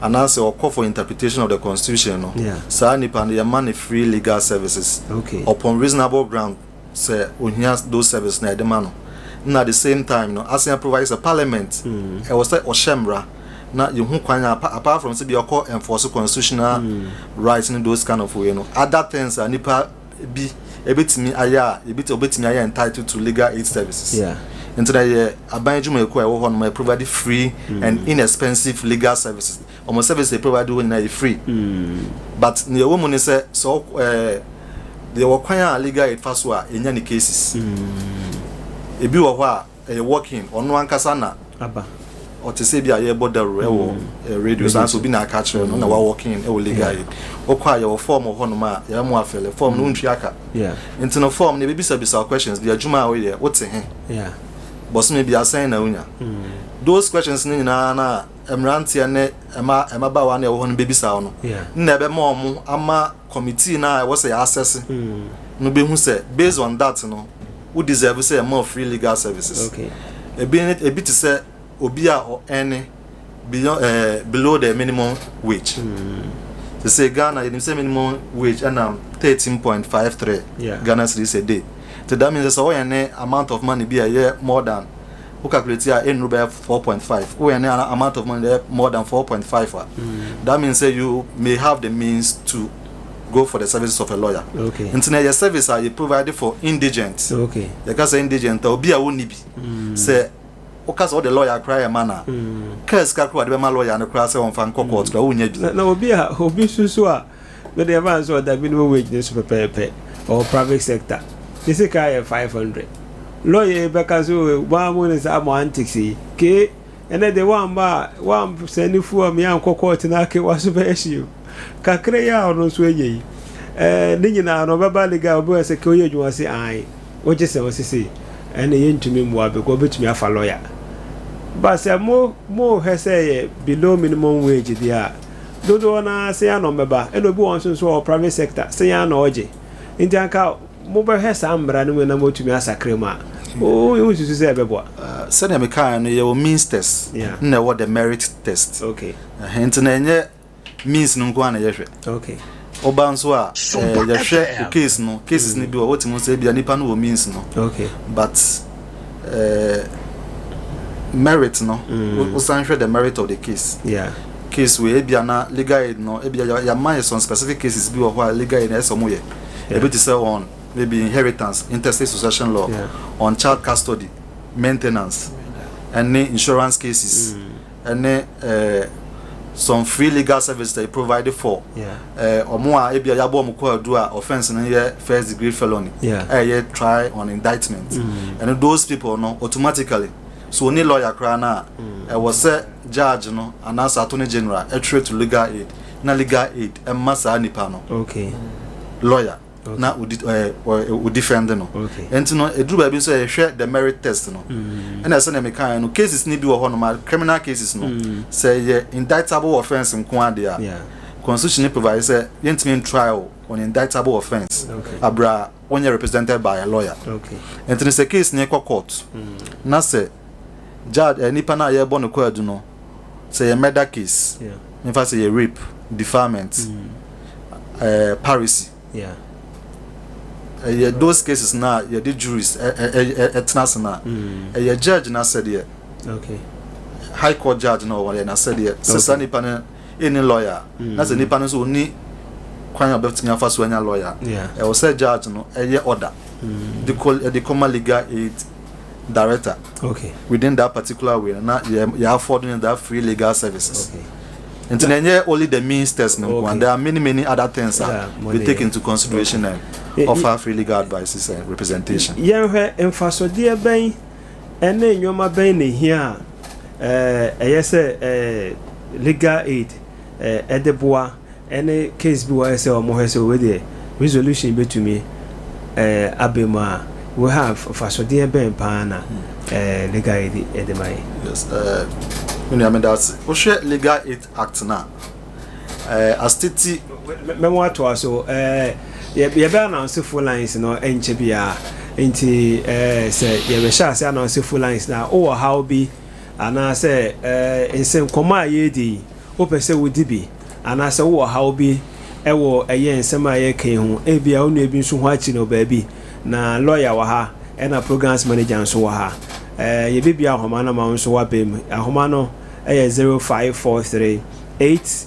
anaasɛ ɔkɔ for interpretation of the constitution no, saa nipa no, yɛma no free legal services upon reasonable ground sɛ ohia those services na yɛde ma no. Na at the same time no, asan provide sɛ parliament ɛwɔ sɛ ɔhyɛ mmara na yɛhu kwan a apart from sɛ bi ɔkɔ enforce constitutional rights ne those kind of way no, other things a nipa bi ebetumi ayɛ a ebiti obetumi ayɛ entitled to legal aid services. Nti na yɛ aban adwumayɛkuo a ɛwɔ hɔ nom a provide free and inexpensive legal services. Ɔmo service yɛ provide hɔ nyinaa yɛ free, but nea ɛwɔ mu ne sɛ deɛ wɔ kwan a legal aid fa so a ɛnya ne cases, ebi wɔ hɔ a ɛyɛ working, ɔno ankasa na aba. Ɔte sɛ bi a yɛbɔ dawuro ɛwɔ radio saa nso, obi na aka kyerɛ no na wa working ɛwɔ legal aid. Wokɔ a, yɛwɔ form wɔ hɔnom a yɛbɛ mu a fill form no, wontwi aka. Nti no form no, yɛbɛbisabisa wo questions bi: adwuma a woyɛ, wote he, bɔsome bi asɛn na wonya? Those questions no nyinaa na mmeranteɛ ne ɛma mmabaawa na ɛwɔ hɔ no bɛbisa wo no na ɛbɛma ɔmo ama committee na ɛwɔ sɛ yɛ assess no bɛhu sɛ based on that no, wo deserve sɛ ɛma wo free legal services. Ebi te sɛ obi a ɔɛne beyond below the minimum wage. Te sɛ Ghana, yɛnim sɛ minimum wage ɛnam 13.53 Ghana cedis a day. So that means sɛ wɔyɛ ne amount of money bi a ɛyɛ more than, wo calculate a, ɛnnuru bɛyɛ 4.5, woyɛ ne amount of money bɛyɛ more than 4.5 a, that means say you may have the means to go for the services of a lawyer. Nti na ɛyɛ service a yɛ provide for indigent. Yɛka sɛ indigent a, obi a wonni bi sɛ woka sɛ wode lawyer koraa yɛ ma no a, kaa sika koraa wode bɛma lawyer no koraa sɛ wɔmfa nkɔ court koraa, wonya bi. Na obi a obi nso a mede ɛfa nso ɔda minimum wage ne so pɛpɛɛpɛ, ɔwɔ private sector, ne sika yɛ 500, lawyer yi bɛka so waa mu ne saa mo antics yi kee ɛnɛ de wamba a wansɛ ne fu a meankɔ court no ake waso bɛyɛ hye o kakra yi a ɔno nso anya yi, ne nyinaa no ɔbɛba legal. Ɔbɛwɔ sɛ ke woyɛ adwuma se ae wogye sɛ wo sese ɛne yɛntumi mmoa bɛkɔ, wobɛtumi afa lawyer ba sɛ mo hwɛ sɛ yɛ below minimum wage deɛ a, dodoɔ naa sɛ yɛn na ɔmbɛba. Ɛna obi wɔ nso wɔ private sector sɛ yɛn na ɔgye. Nti anka mobɛhwɛ saa mmara no mu na motumi asakra mu a, wonsusu sɛ ɛbɛboa? Sɛdeɛ mekaeɛ no, yɛwɔ means test na ɛwɔ the merit test. Ɛhɛ, nti na ɛnyɛ means no nko a na yɛhwɛ. Ɔba nso a, yɛhwɛ o case no, cases no bi wɔ wotumi sɛ ebia nipa no wɔ means no, but merit no, wosan hwɛ the merit of the case. Case wei, ebia na legal aid no, ebia yɛama yɛ some specific cases bi wɔ hɔ a legal aid na ɛsɛ ɔmo yɛ. Ebi te sɛ on maybe inheritance, intestate succession law, on child custody, maintenance, ɛne insurance cases, ɛne some free legal service that you provide for ɔmo a ebia yabɔ ɔmo kɔ adu a offence no yɛ first degree felony, ɛyɛ try on indictment, and those people no, automatically so oni lawyer koraa na ɛwɔ sɛ judge no anaasɛ attorney general ɛtwerɛ to legal aid na legal aid ɛma saa nipa no lawyer na odi ɛ ɔ defend no. Nti no eduru baabi nso yɛhwɛ the merit test no. Ɛna ɛsɛ na meka yɛn no, cases ni bi wɔ hɔ nom a, criminal cases no, sɛ yɛ indictable offence nko adeɛ a, constitution ni provide sɛ yɛntumi trial on indictable offence abra wɔnyɛ represented by a lawyer. Nti no sɛ case ni kɔ court na sɛ judge nipa na yɛbɔ no kwaadu no, sɛ yɛ murder case, nfa sɛ yɛ rape, defilement, piracy, ɛyɛ those cases na yɛde juries ɛ ɛ ɛ ɛtena ase na ɛyɛ judge na sɛdeɛ high court judge na ɔwɔ yɛ na sɛdeɛ sɛ saa nipa no ɛni lawyer na sɛ nipa no nso ɔni kwan a ɔbɛtumi afa so anya lawyer, ɛwɔ sɛ judge no ɛyɛ order de kɔ, ɛde kɔma legal aid director within that particular way na yɛ afford no that free legal services. Nti na ɛnyɛ only the means test no nko. There are many, many other things that we take into consideration and offer free legal advices and representation. Yɛnhwɛ mfasodeɛ bɛn ɛne nneɛma bɛn na ehia a ɛyɛ sɛ legal aid ɛde boa, ɛne case bi wɔ sɛ ɔmo hwɛ sɛ owe deɛ resolution bɛtumi aba mu a, we have mfasodeɛ bɛn paa na legal aid ɛde ma yɛ? Yes, me nua, meda ase. Wohwɛ Legal Aid Act na asteti Mɛmo atoa so. Yɛbɛ announce phone lines no ɛnkyɛ biara, nti sɛ yɛbɛhyɛ ase announce phone lines na wowɔ haw bi anaasɛ nsɛm nkɔmɔ a yɛredi yi wopɛ sɛ wodi bi, anaasɛ wowɔ haw bi ɛwɔ ɛyɛ nsɛm a yɛreka yi ho, ebia wo nua bi nso ho akyi no baabi na lawyer wɔ ha ɛna programs manager nso wɔ ha. Yɛbɛbia ahoma no ma wo nso waba mu. Ahoma no ɛyɛ 0543 8,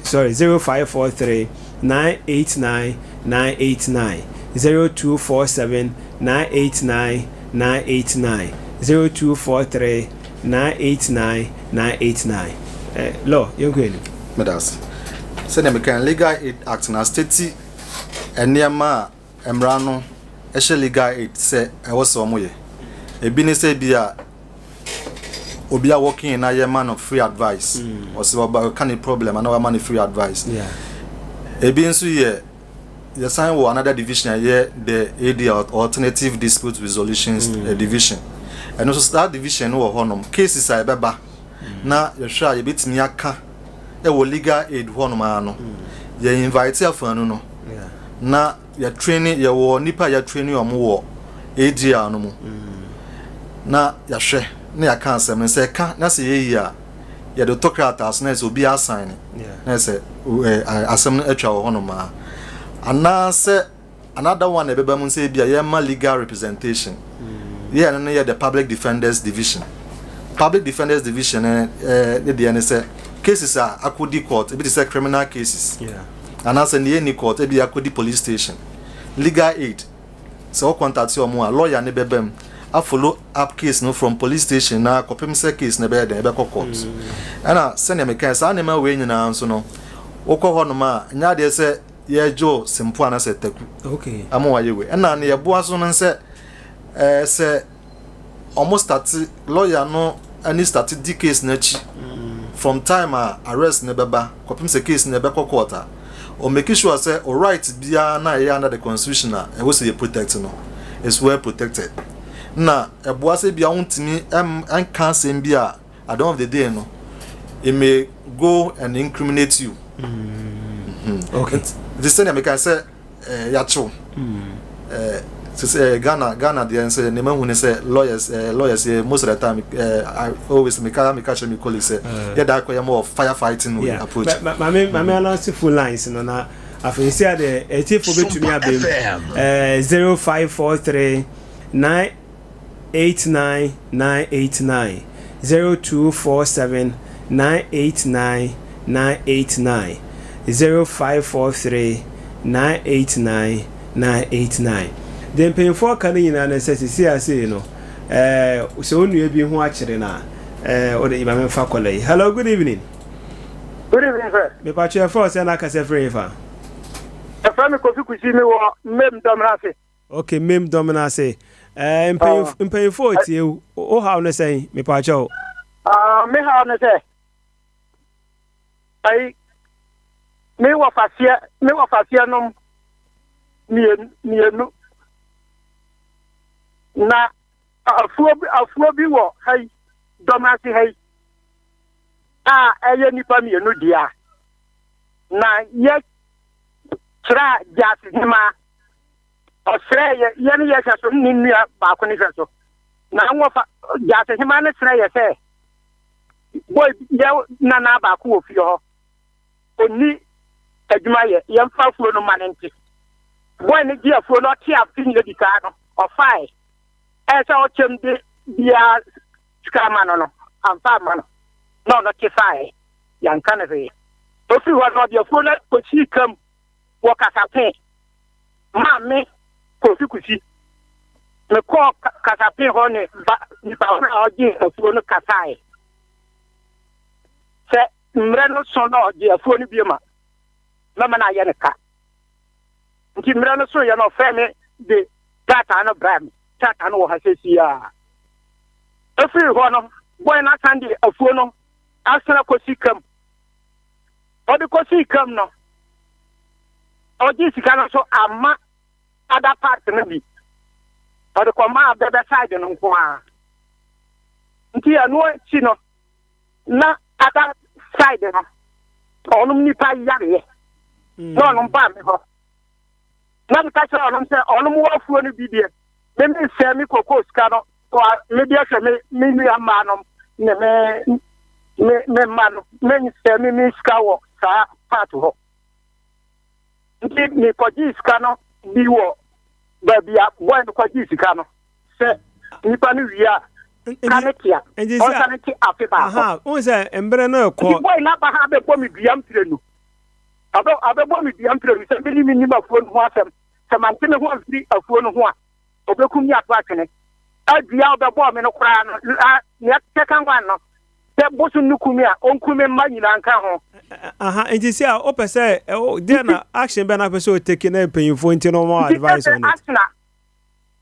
sorry, 0543 989 989, 0247 989 989, 0243 989 989. Law, yɛnkɔ anim. Meda ase. Sɛdeɛ meka, Legal Aid Act na asteti nneɛma a mmara no ɛhyɛ legal aid sɛ ɛwɔ sɛ ɔmo yɛ. Ebi ne sɛ bi a obi a working na yɛ ma no free advice, ɔsɛ ɔba ɔka ne problem ana wama no free advice. Ebi nso yɛ yɛsan wɔ another division a yɛ the ADR, Alternative Dispute Resolutions Division. Ɛno nso saa division no wɔ hɔnom, cases a ɛbɛba na yɛhwɛ a yɛbɛtumi aka ɛwɔ legal aid hɔnom ara no, yɛ invite afaanu no na yɛ training, yɛwɔ nipa a yɛ training wɔn wɔ ADR no mu na yɛahwɛ na yɛaka asɛm no. Sɛ ɛka na sɛ yɛyi a, yɛde to krataa so na sɛ obi asan ne na sɛ asɛm no atwa wɔ hɔnom a, anaasɛ another one na ɛbɛba mu sɛ ebi a yɛma legal representation. Yɛ no yɛ the Public Defenders Division. Public Defenders Division ne deɛ ne sɛ cases a akɔdi court, ebi te sɛ criminal cases anaasɛ ne yɛni court, ebi akɔdi police station, legal aid sɛ wɔ contact ɔmo a, lawyer ne bɛba mu a follow up case no from police station na kɔpem sɛ case no bɛyɛ den ɛbɛkɔ court. Ɛna sɛnea meka, saa nneɛma wei nyinaa nso no, wokɔ hɔnom a, nyɛ adeɛ sɛ yɛgye simpo anaasɛ taku ama wayɛ wei. Ɛna ne yɛboa so no sɛ sɛ ɔmo start lawyer no ani start di case n'akyi from time a arrest ne bɛba kɔpem sɛ case ne bɛkɔ court a, o make sure sɛ o right biara na ɛyɛ under the constitution a ɛwɔ sɛ yɛ protect no is well protected. Na ɛboa sɛ bia wontumi ɛnka asɛm bi a at the end of the day no, it may go and incriminate you. Nti sɛnea meka sɛ yɛakyew sɛ Ghana deɛ sɛ nneɛma hu ne sɛ lawyers yɛ most of the time, I always meka kyerɛ me colleague sɛ yɛda akɔ yɛ more firefighting approach. Maame announce phone lines no na afei si ade etiefo betumi abem 0543 989 989, 0247 989 989, 0543 989 989. Deɛ mpanyinfoɔ ka no nyinaa no sɛ sisi ase no, sɛ wo nua bi ho akyere no a, wode maame mfa kɔla yi. Hello, good evening. Good evening, sir. Mepatwe ɛfrɛ wo sɛ na akasɛ frɛ fa? Ɛfrɛ me Kofi Kusi, me wɔ Mmem Dɔmena ase. Okay, Mmem Dɔmena ase. Mpanyinfoɔ tie wo, wo haw no sɛn, mepatwe wo? Me haw no sɛ ayi. Me wɔfaseɛ me wɔfaseɛ nom mmienu na afuo afuo bi wɔ ha yi dɔm ase ha yi a ɛyɛ nnipa mmienu dea na yɛ kyerɛ gyaase hemaa ɔsrɛ yɛ yɛ ne yɛ hwɛ so ne nua baako ne hwɛ so na wɔfa gyaase hemaa no srɛ yɛ sɛ boy yɛ nana baako wɔ fie hɔ ɔnni adwuma yɛ, yɛmfa afuo no mma no nte. Boy no gye afuo no, ɔte afe nyina di kaa no, ɔfae. Ɛyɛ sɛ ɔkyɛm de biara sika ama no no, amfa amma no, na ɔno te fae. Yɛanka no hwee. Ɔfiri hɔ no, ɔde afuo no kɔsii kam wɔ Kasape maa me Kofi Kusi. Mekɔɔ Kasape hɔ ne ba nipa korɔ a ɔgyee afuo no kasae sɛ Mmerɛ no so na ɔgye afuo no bio ma mɛma no ayɛ no ka. Nti mmerɛ no soeɛ no ɔfrɛɛ me de krataa no brɛɛ me. Krataa no wɔ ha seesei ara. Ɛfiri hɔ no, bɔe no asan de afuo no asene kɔsi kam. Ɔde kɔsii kam no, ɔgye sika no nso amma other part no bi. Ɔde kɔmaa bɛbɛ side no nko ara. Nti ɛno akyi no, na other side no ɔnom nipa yareɛ na ɔnom baa me hɔ na meka kyerɛ ɔnom sɛ ɔnom wɔ afuo no bi deɛ me mensɛ me koko sika no mede ahwɛ me me nua mmaa nom ne me me me mma no mensɛ me me sika wɔ saa part hɔ nti mekɔgyee sika no bi wɔ baabi a bɔe no kɔgyee sika no sɛ nipa no wie a ka ne tea ɔnsa ne te afe baako. Wohu sɛ mmerɛ no rekɔ. Nti bɔe no aba ha abɛbɔ me dua mprenu. Abɛbɔ me dua mprenu sɛ mene menim afuo no ho asɛm. Sɛ mante me ho amfiri afuo no ho a, ɔbɛkum me ato atwene. Dua a ɔbɛbɔɔ me no koraa no, nea second one no, sɛ bosom no ku me a, ɔnku me mma nyinaa nka ho. Aha, nti sɛ a wopɛ sɛ deɛ na action bɛn na wopɛ sɛ ɔtake na mpanyinfoɔ nti no wɔn advice on it. Action a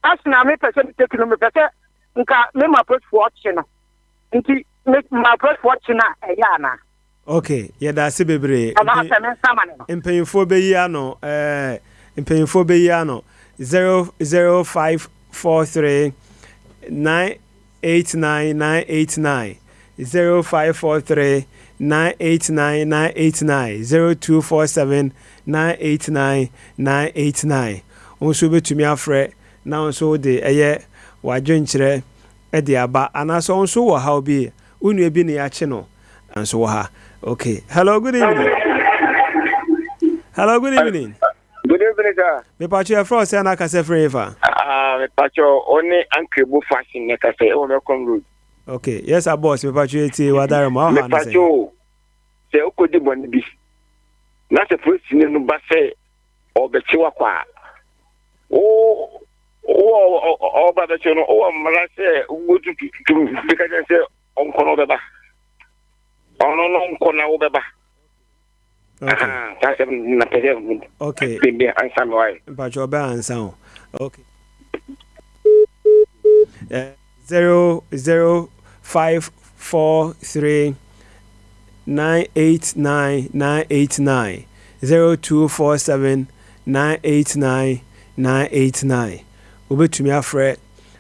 action a mepɛ sɛ metake no mepɛ sɛ nka me ma apolisifoɔ kye no nti me ma apolisifoɔ kye no a ɛyɛ anaa. Ok yɛda ase bebree. Anaa sɛ me nsa ma ne no. Mpanyinfoɔ bɛyi ano ɛɛ mpanyinfoɔ bɛyi ano 00543 989 989 0543 989 989 0247 989 989 Wo nso wobɛtumi afrɛ na wo nso wode ɛyɛ w'adwenkyerɛ de aba anaasɛ wo nso wowɔ haw bi, wo nua bi na yɛakye no nso wɔ ha. Ok, hello, good evening. Hello, good evening. Good evening, sir. Mepatwo yɛfrɛ wo sɛ na akasɛ firi hefa? Ah, mepatwo wo ne Ankrebo Fashion na kasa ɛwɔ Mɛkɔm Road. Ok, yes sir boss, mepatwo yɛtie wadare mu, awo ha ne sɛ. Mepatwo sɛ wokɔdi bɔne bi na sɛ polisini no ba sɛ ɔbɛkye wakɔ a wo wɔ ɔba bɛkye no wowɔ mmara sɛ wotututu bi ka kyerɛ sɛ ɔnkɔ no ɔbɛba ɔno no nkɔ na wobɛba. Saa asɛm na pɛ sɛ okay bebe ansa me wae. Mpakyɛ ɔbɛ ansa o. Okay. 0 0 5 4 3 9 8 9 9 8 9 0 2 4 7 9 8 9 9 8 9 Wobɛtumi afrɛ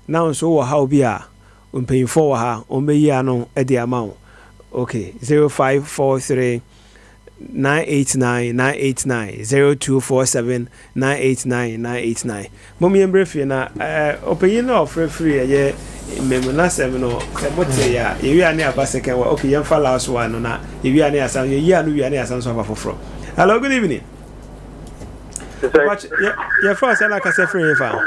na wo nso wowɔ haw bi a mpanyinfoɔ wɔ ha wɔn bɛyi ano de ama wo ok 0543 989 989 0247 989 989 Mom yɛn brɛ fie na eh, ɔpanyin no a ɔfrɛ firi ɛyɛ mmam n'asɛm no sɛ mo te ya yɛwie a ne aba second one ok yɛmfa last one no na yɛwie a ne asan yɛyi ano wie a ne asan so afa foforɔ. Hello, good evening. Yɛfrɛ sɛ na kasa firi fa.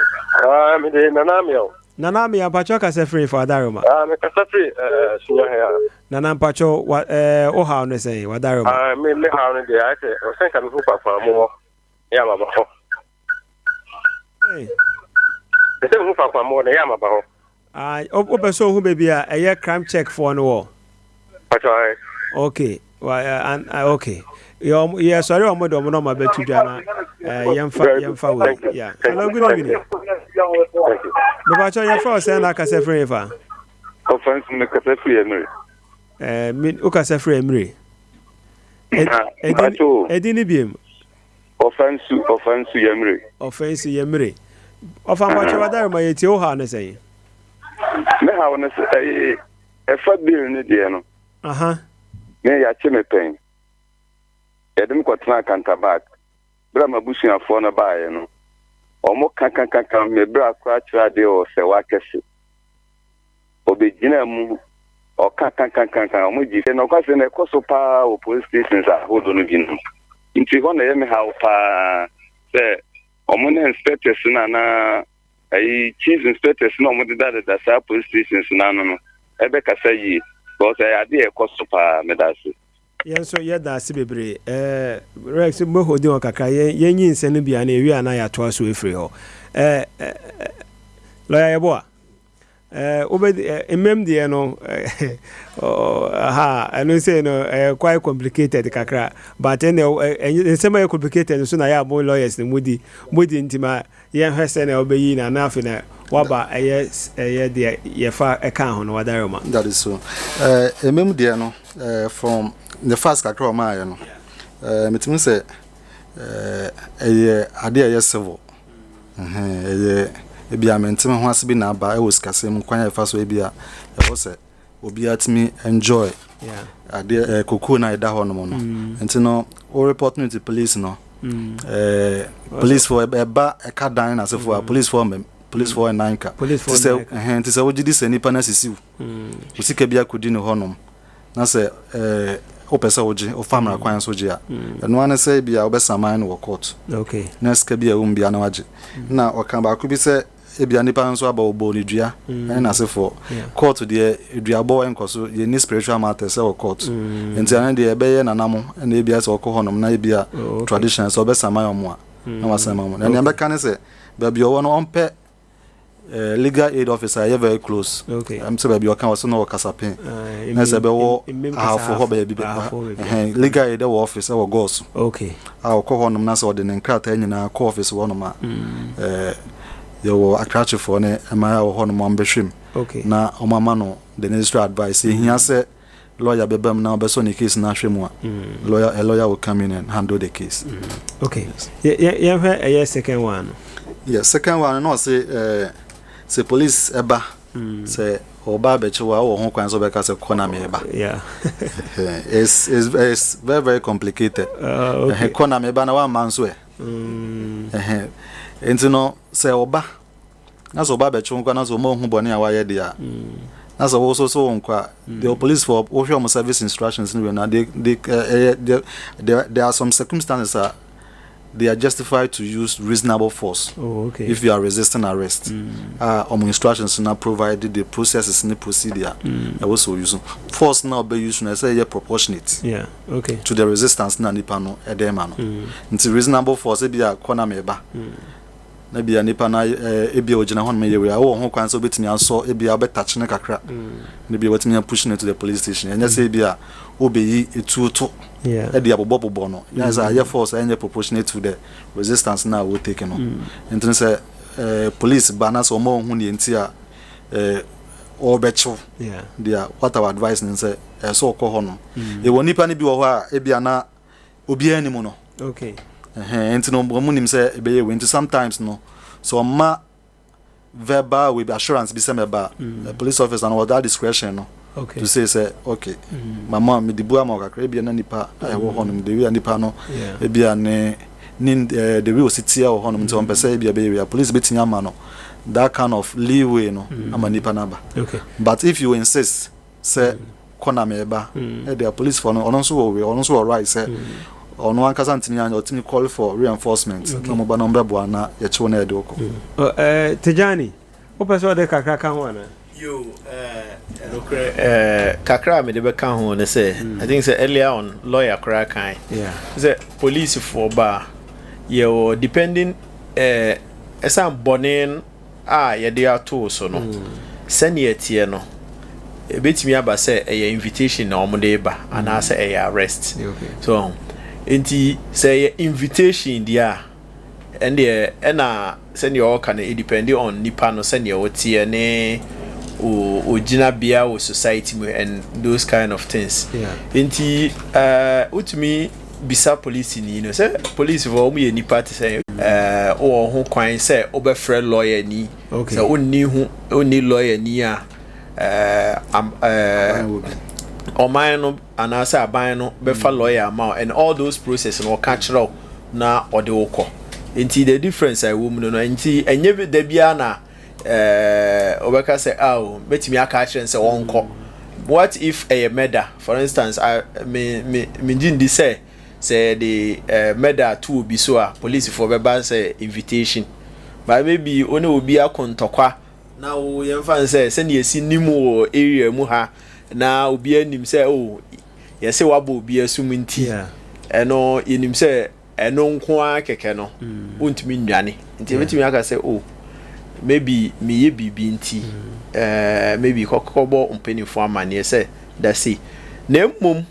Ah, mede Nana Amiel. Nana Amia, mpakyɛw kasa firi fa Adaroma. Ah, me kasa firi eh, Sunya ha. Nana mpakyɛw wa eh, wo haw no sɛn Wadaroma? Ah, me me haw no deɛ ayɛ sɛ ɔsɛn ka me hu faako a mowɔ yɛ amaba hɔ. Hey. Ɛsɛ me hu faako a mowɔ na yɛ amaba hɔ. Ah, wopɛ sɛ ohu baabi a ɛyɛ crime check foɔ no wɔ? Mpakyɛw ae. Okay. Wa eh, an, ah, okay. Yɛ yɛ sɔre ɔmo de ɔmo nɔma bɛto dwa na eh, yɛmfa yɛmfa wei. Yeah. Hello, good evening. Mepakyɛw yɛfrɛ wo sɛn na akasa firi hefa? Ɔfa nso me kasa firi Emire. Eh, me wokasa firi Emire. Ɛdin ne biem. Ɔfa nsu, ɔfa nsu yɛmire. Ɔfa nsu yɛmire. Ɔfa, mpakyɛ, wadare ma yɛtie wo haw ne sɛn? Me haw no sɛ ɛyɛ ɛfa bill ne deɛ no. Me yɛakye me pɛn. Yɛde me kɔtena Kantabak. Berɛ a m'abusuafoɔ no baeɛ no, wɔn ka ka ka ka me berɛ akora kyerɛ adeɛ wɔ sɛ wakɛse. Ɔbɛgyina mu, ɔka ka ka ka ka, wɔn gye. Nɔkwasɛ no ɛkɔ so paa wɔ police stations ahodoɔ no bi no. Nti hɔ na ɛyɛ me haw paa sɛ wɔn ne inspectors no anaa ɛyi chief inspectors na wɔn dedadeda saa police stations n'ano no ɛbɛkasa yie, because ɛyɛ adeɛ ɛkɔ so paa. Meda ase. Yɛn nso yɛda ase bebree. Rex mbɛhodi hɔ kakra, yɛnyi nsɛm no bia na ewie a na yɛatoa so efiri hɔ. ɛɛ ɛɛ lɔya yɛboa wobɛ mmɛm deɛ no ha, ɛno sɛ no ɛyɛ quite complicated kakra, but ɛnna nsɛm a ɛyɛ complicated nso na yɛ abo lawyers no mu di, nti ma yɛnhwɛ sɛ na wobɛyi na na afei na waba ɛyɛ deɛ yɛfa ɛka ho no, wadare ma. That is so. Mmɛm deɛ no, from the first kakra ɔma ayɛ no, metumi sɛ ɛyɛ adeɛ a ɛyɛ civil. Ɛyɛ ebi a mente me ho ase bi na aba ɛwɔ sikasɛm mu, kwan a ɛfa so ebi a ɛwɔ sɛ obiara tumi enjoy adeɛ kokoo na ɛda hɔ nom no. Nti no, wo report no to police no, police fo ɛba ɛka dan na asefo a police fo mɛm, police fo ɛnan ka. Nti sɛ ɛhɛn, nti sɛ wogye di sɛ nipa na sisi wo, wo sika bi akɔdi ne hɔ nom na sɛ wopɛ sɛ wogye, wofa mmara kwan so gye a, ɛno ara ne sɛ bi a wobɛsaman no wɔ court na sika bi a ɛwɔ mu bia na wagye. Na ɔka baako bi sɛ ebia nipa nso aba, ɔbɔ ne dua ɛne n'asefoɔ. Court deɛ, eduabɔ nkɔ so. Yɛni spiritual matters ɛwɔ court, nti ɛno deɛ ɛbɛyɛ nanamo ɛna ebia sɛ ɔkɔ hɔnom na ebia tradition sɛ ɔbɛsaman ɔmo a na wasaman ɔmo. Na nea bɛka ne sɛ baabi ɔwɔ no, ɔmpɛ legal aid officer ɛyɛ very close. Sɛ baabi ɔka wɔ so na wɔ Kasapen na sɛ ɛbɛwɔ Ahafo hɔ baabi bɛ legal aid ɛwɔ office ɛwɔ Gɔɔso a ɔkɔ hɔnom na sɛ ɔde ne nkrataa nyinaa kɔ office hɔnom a, yɛwɔ akrakyefoɔ ne mmaa a wɔ hɔnom a wɔbɛhwɛ mu na wɔn ama no the necessary advice. Ehia sɛ lawyer bɛba mu na ɔbɛsɔ ne case na ahwɛ mu a, a lawyer will come in and handle the case. Okay, yɛhwɛ ɛyɛ second one no. Yeah, second one no, ɔse sɛ police ɛba sɛ ɔba abɛkye wo a, wowɔ ho kwan sɛ ɔbɛka sɛ kɔ na meba. It's very very complicated. Kɔ na meba na wamma nso ɛ. Nti no, sɛ ɔba na sɛ ɔba abɛkye wo nkwa na sɛ ɔma ohu bɔne a wayɛ deɛ a, na sɛ wo so so wo nkɔ a, the police for wohwɛ ɔmo service instructions no wei na they ɛyɛ there are some circumstances a they are justified to use reasonable force if you are resisting arrest. Ɔmo instructions na provide the processes ne procedure ɛwɔ sɛ use force na ɔbɛ use no, ɛsɛ ɛyɛ proportionate to the resistance na nipa no ɛdɛn ma no. Nti reasonable force, ebi a kɔ na meba na bia nipa na ebi a ogyina hɔ nom yɛ wei a, wowɔ ho kwan sɛ wobɛtumi asɔ, ebi a wobɛtakye no kakra na ebi a watumi apush no to the police station. Ɛnyɛ sɛ ebi a wobɛyi etuo to ɛde abobɔbobɔ no yɛn sɛ ayɛ force a ɛnyɛ proportionate to the resistance na wo take no. Nti no, sɛ police ba na sɛ ɔma ohun deɛ nti a ɔrebɛkyew deɛ, what our advice ne sɛ ɛsɛ ɔkɔ hɔ nom. Ɛwɔ nipa no bi wɔ hɔ a ebi a na obiara anim no. Ɛhɛn, nti no wɔn nim sɛ ɛbɛyɛ wei, nti sometimes no, sɛ ɔma verbal with assurance bi sɛ mɛba a, police officer no wɔ that discretion no to say sɛ okay, mama mede bu ama wo kakra. Ebia na nipa a ɛwɔ hɔnom, the way a nipa no ebia ne the way osi teɛ wɔ hɔnom, nti ɔmpɛ sɛ ebia ɛbɛyɛ wei a, police betumi ama no that kind of leeway no ama nipa no aba. But if you insist sɛ kɔ na mɛba ɛde a, police fo no, ɔno nso wɔ wei, ɔno nso wɔ right sɛ ɔno ankasa ntumi anyɛ, ɔtumi call for reinforcement na ɔmo ba na ɔmo bɛboa na yɛkyew na yɛde wokɔ. Tijani, wopɛ sɛ ɔde kakra ka ho anaa? Yo, nokorɛ, kakra a mede bɛka ho ne sɛ, I think sɛ earlier on lawyer koraa kan sɛ policefoɔ ba a, yɛwɔ depending ɛsan bɔne a yɛde ato so no, sɛnea ɛteɛ no, ɛbɛtumi aba sɛ ɛyɛ invitation na wɔde ba anaasɛ ɛyɛ arrest. So nti sɛ ɛyɛ invitation deɛ a, ɛndeɛ ɛna sɛnea ɔka no, it depend on nipa no sɛnea ɔteɛ ne O gyinabea wɔ society mu and those kind of things. Nti wotumi bisa polisini no sɛ polisifoɔ wɔn yɛ nipa te sɛ wɔ ho kwan sɛ wobɛfrɛ lawyer ni. Sɛ wonni ho wonni lawyer ni a, ɔman no anaasɛ aban no bɛfa lawyer ama wo and all those process no, ɔka kyerɛ wo na ɔde wo kɔ. Nti the difference a ɛwɔ mu no, nti ɛnyɛ da biara na ɔbɛka sɛ, "Ah, mɛtumi aka akyerɛ no sɛ wɔnkɔ." What if ɛyɛ murder, for instance? I me me me gye ndi sɛ yɛde murder to obi so a, polisifoɔ bɛba sɛ invitation. But maybe wo ne obi akɔ ntɔkwa na wo yɛmfa no sɛ sɛnea esi nim wɔ area mu ha na obi anim sɛ, oh, yɛsɛ wabɔ obi asum, nti ɛno yɛnim sɛ ɛno nko ara kɛkɛ no, wontumi nnwane. Nti ebɛtumi aka sɛ, "Oh, maybe meyɛ biribi nti maybe kɔkɔbɔ mpanimfoɔ amanneɛ sɛ dase." Na mmom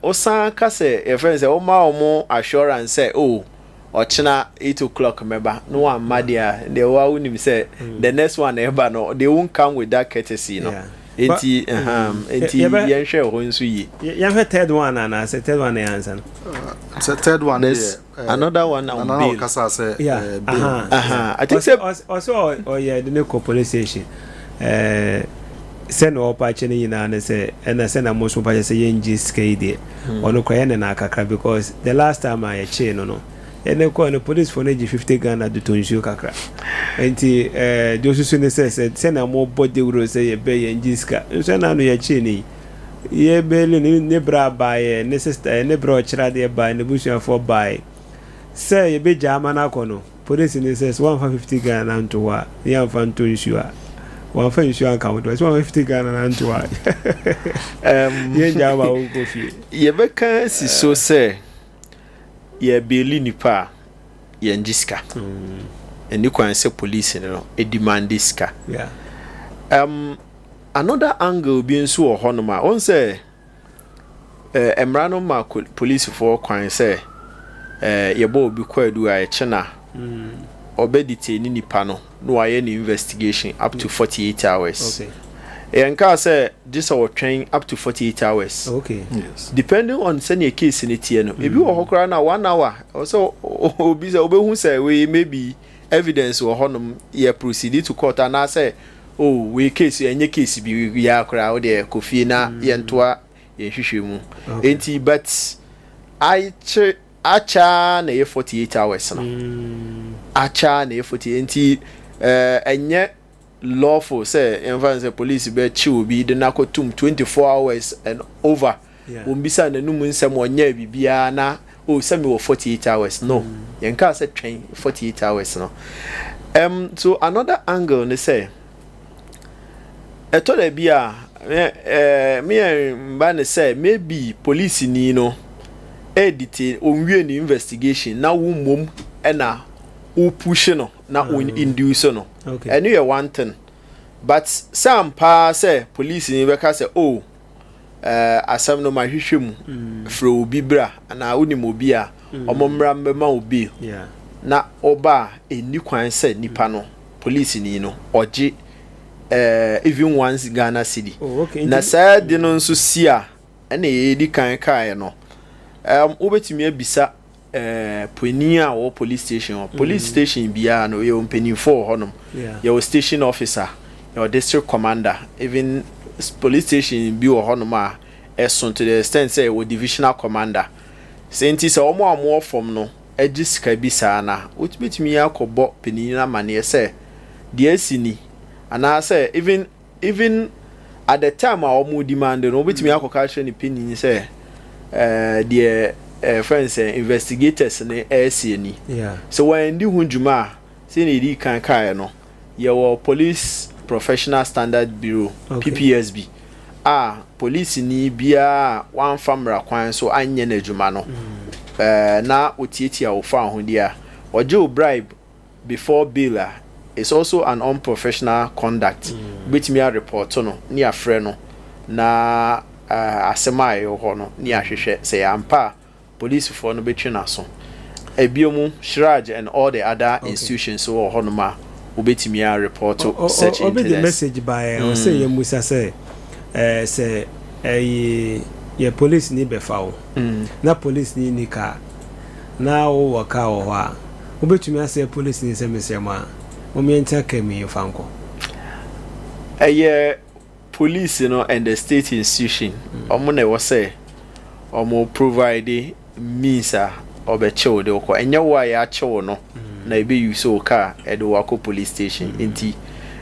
wosan ka sɛ yɛfrɛ no sɛ woma wɔn assurance sɛ, "Oh, ɔkyena 8 o'clock mɛba," na wamma deɛ a, deɛ wa wonim sɛ the next one ɛba no, they won't come with that courtesy no. Nti yɛnhwɛ hɔ nso yie. Yɛhwɛ third one anaasɛ third one na yɛ ansa no? Sɛ third one. There's another one on bail. Kasa sɛ bail. I think sɛ ɔsɛ ɔyɛ de ne kɔ police station sɛ na ɔpa akyɛ no nyinaa ne sɛ ɛna sɛ na mo nso pa kyɛ sɛ yɛngye sika yi deɛ, ɔno kora yɛ ne na akakra, because the last time a yɛkyee no, yɛne kɔɔ no, policefoɔ no gye 50 Ghana de tɔ nsuo kakra. Nti deɛ osusu ne sɛ sɛnea mobɔ dewuro sɛ yɛbɛ yɛngye sika nso, ɛna no yɛkyee no yi, yɛbɛli ne ne bra baeɛ, ne sister ne bra ɔkyerɛ adeɛ baeɛ, ne busuafoɔ baeɛ sɛ yɛbɛgya ama no akɔ no, polisi ne sɛ wɔamfa 50 Ghana nto hɔ a, ne yɛamfa nto nsuo a, wɔamfa nsuo anka ho do sɛ wɔamfa 50 Ghana na nto hɔ a, yɛngya ama wɔnkɔ fie. Yɛbɛka si so sɛ yɛbail nipa a, yɛngye sika. Ɛni kwan sɛ police no ɛdemand sika. Another angle bi nso wɔ hɔnom a wɔn sɛ mmara no ma polisifoɔ kwan sɛ yɛbɔ obi kwaadu a, ɛkyɛ na ɔbɛ detain nipa no na wayɛ ne investigation up to 48 hours. Yɛn kaa sɛ gye sɛ wɔtwɛn up to 48 hours. Depending on sɛnea case ne teɛ no, ebi wɔ hɔ koraa na one hour ɔsɛ obi sɛ obɛhu sɛ wei maybe evidence wɔ hɔnom, yɛ proceed to court, anaasɛ, oh, wei case ɛnyɛ case bi yɛ koraa, wo deɛ kɔ fie na yɛntoa yɛn hwehwɛ mu. Nti but akyɛ akyɛ na ɛyɛ 48 hours no, akyɛ na ɛyɛ 48. Nti ɛnyɛ lawful sɛ yɛmfa no sɛ police bɛkye obi de no akɔtum 24 hours and over, wɔn bisa n'anum nsɛm, ɔnyɛ biribiara na, "Oh, sɛ mi wɔ 48 hours." No, yɛn kaa sɛ twɛn 48 hours no. So another angle ne sɛ ɛtɔ da bi a me mba ne sɛ maybe police ni no ɛdetain, onwie ne investigation na wo mmom ɛna wo push no na wo induce no. Ɛno yɛ one thing, but sɛ ampa sɛ police ni bɛka sɛ, "Oh, asɛm no mahwehwɛ mu, frɛ obi bra anaa wonim obi a ɔmo mmra mbɛma wo bail," na ɔba a, ɛnni kwan sɛ nipa no, police ni no, ɔgye even 1 Ghana cedi. Oh, okay. Na saa de no nso si a, ɛna yɛdi kan kaeɛ no, wobɛtumi abisa panin a wɔwɔ police station hɔ. Police station biara no, yɛwɔ mpanimfoɔ wɔ hɔnom. Yɛwɔ station officer, yɛwɔ district commander, even police station bi wɔ hɔnom a ɛso to the extent sɛ yɛwɔ divisional commander. Sɛ nti sɛ wɔn a wɔwɔ fam no agye sika bi saa na wotumi akɔbɔ panin no amanneɛ sɛ deɛ asi ni, anaasɛ even at the time a wɔn demand no, wobɛtumi akɔka akyerɛ ne panin sɛ deɛ fɛn sɛ investigators ne ɛɛsi ani. Sɛ wɔn ho dwuma a, sɛnea yɛdi kan kaeɛ no, yɛwɔ Police Professional Standard Bureau, PPSB, a polisini biara a wamfa mmara kwan so anyɛ n'adwuma no na otietia wo fa ahodie a, ɔgye wo bribe before bail a, it's also an unprofessional conduct. Wobɛtumi areport no ne afrɛ no na asɛm a ɛwɔ hɔ no ne ahwehwɛ sɛ yɛ ampa a, polisifoɔ no bɛtwe n'aso. Ebio mu CHRAJ and all the other institutions wɔ hɔnom a Wobɛtumi a report such Obi de incidents. Message baeɛ, ɔsɛ yɛ musa sɛ sɛ ɛyi yɛ police ni bɛfa wo na police ni ni car na wowɔ car wɔ hɔ a, wobɛtumi asɛ police ni sɛ, "Mesrɛ mu a, momiɛnta kaa mu yɛmfa nkɔ"? Ɛyɛ police no and the state institution, ɔmo na ɛwɔ sɛ ɔmo provide means a ɔbɛkye wo de wokɔ. Ɛnyɛ wo a yɛakye wo no na ebe use wo car ɛde wo akɔ police station. Nti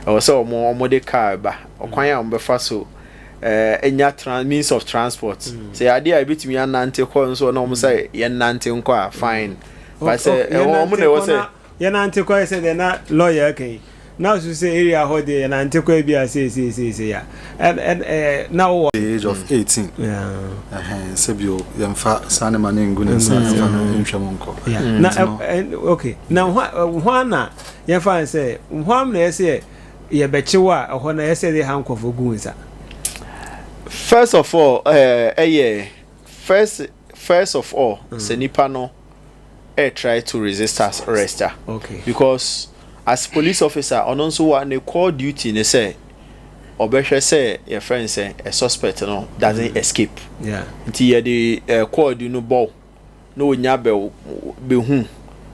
ɛwɔ sɛ ɔmo de car ba, ɔkwan a ɔmo bɛfa so ɛnya means of transport. Sɛ adeɛ a ebitumi anante kɔ nso na ɔmo sɛ yɛnante nkɔ a, fine, but sɛ ɛwɔ ɔmo na ɛwɔ sɛ Yɛnante kɔ sɛ deɛ na lawyer ka yi na so sɛ area hɔ deɛ, yɛnante kɔ bi a seeseeseesei a ɛn ɛn ɛɛ na wowɔ The age of 18. Ɛhɛn, sɛbio yɛmfa saa ne ma ne ngu ne nsa, yɛmfa no ntwa mu nkɔ. Na Nti no- okay, na hwan na yɛmfa n sɛ hwan na yɛsɛ yɛbɛkye wo a, ɛhɔ na yɛsɛ de handcuff gu wo nsa? First of all, ɛyɛ first of all sɛ nipa no try to resist us arrest a, because as police officer, ɔno nso wa ne core duty ne sɛ ɔbɛhwɛ sɛ, yɛfrɛ no sɛ, a suspect no doesn't escape. Nti yɛde cord no bɔ na onya bɛ bɛhu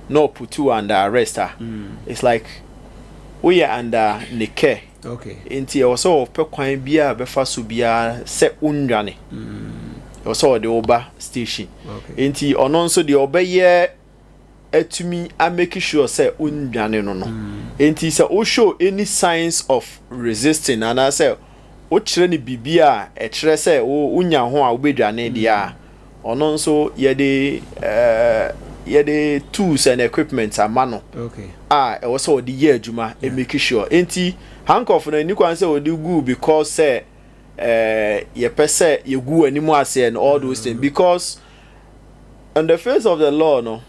na ɔput you under arrest a, it's like woyɛ under ne care. Nti ɛwɔ sɛ ɔpɛ kwan biara bɛfa so biara sɛ wondwane, ɛwɔ sɛ ɔde wo ba station. Nti ɔno nso deɛ ɔbɛyɛ atumi amake sure sɛ wondwane no. Nti sɛ wo show any signs of resisting anaasɛ wokyerɛ no biribi a ɛkyerɛ sɛ wonya ho a wobɛdwane deɛ a, ɔno nso yɛde tools and equipment ama no a ɛwɔ sɛ ɔde yɛ adwuma, make sure. Nti handcuff no ani kwan sɛ ɔde gu because sɛ yɛpɛ sɛ yɛgu anim ase and all those things, because on the face of the law no,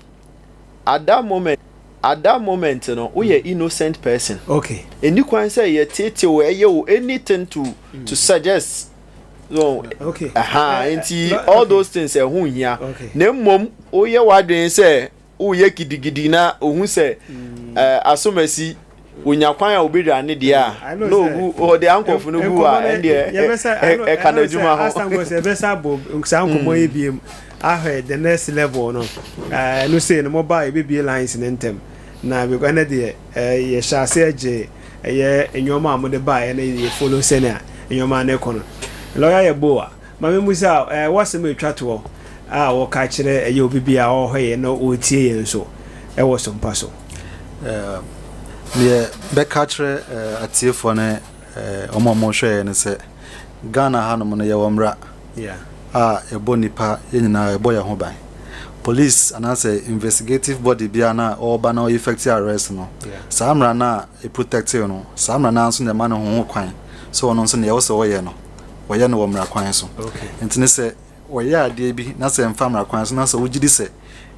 at that moment no, woyɛ innocent person. Ɛni kwan sɛ yɛtete wo, ɛyɛ wo anything to suggest so. Aha, nti all those things ɛho hia. Na mmom woyɛ w'adwene sɛ woyɛ gidigidi na ohun sɛ asomasi onya kwan a obedwa ne deɛ a, na ogu ɔde handcuff no gu a, ɛndeɛ ɛka n'adwuma ho. Yɛbɛsa abɔ saa nkɔmmɔ yi biem ahwɛ the next level no. Ɛno sei no, mɔba yɛbɛbie lines ne ntɛm na because ɛnɛ deɛ yɛhyɛ ase agye ɛyɛ nneɛma a mode baeɛ no, yɛ follow sɛnea nneɛma no kɔ no. Lawyer yɛ bo a maame musa wɔasɛm atwa toɔ a wɔka kyerɛ ɛyɛ obi bi a ɔhɔ yɛ na ɔretie yɛn nso ɛwɔ sompa so. Deɛ bɛka kyerɛ atiefoɔ ne ɔmo a ɔmohwɛ yɛ ne sɛ Ghana hanom no, yɛwɔ mmara a ɛbɔ nipa yɛn nyinaa, ɛbɔ yɛn ho ban. Police anaasɛ investigative body biara na ɔreba na ɔyɛ effective arrest no, saa mmara no a ɛprotect no, saa mmara no nso na ɛma ne ho kwan sɛ ɔno nso nea ɛwɔ sɛ ɔyɛ no, wɔyɛ no wɔ mmara kwan so. Nti ne sɛ wɔyɛ adeɛ bi na sɛ mfa mmara kwan so na sɛ wogye di sɛ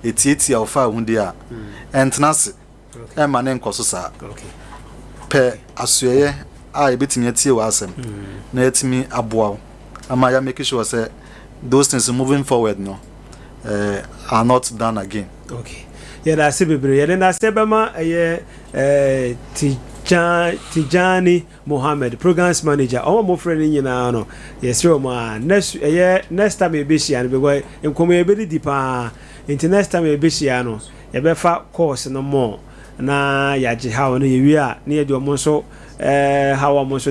ɛtiatia wo fa ahodi a, ɛntena ase, ɛmma ne nkɔ so saa. Pɛ asoɛyɛ a yɛbɛtumi atie w'asɛm na yɛtumi aboa wo ama yɛ make sure sɛ those things moving forward no are not done again. Okay, yɛda ase bebree. Yɛde n'ase bɛma ɛyɛ Tijani Mohammed, programs manager. Ɔmo a mofrɛ no nyinaa no, yɛsrɛ ɔmo a next, ɛyɛ next time yɛbɛhyia no, because nkɔmmɔ yɛbɛdidi paa, nti next time yɛbɛhyia no, yɛbɛfa course no mɔ na yɛagye haw no. Yɛwie a, na yɛde ɔmo nso haw ɔmo nso.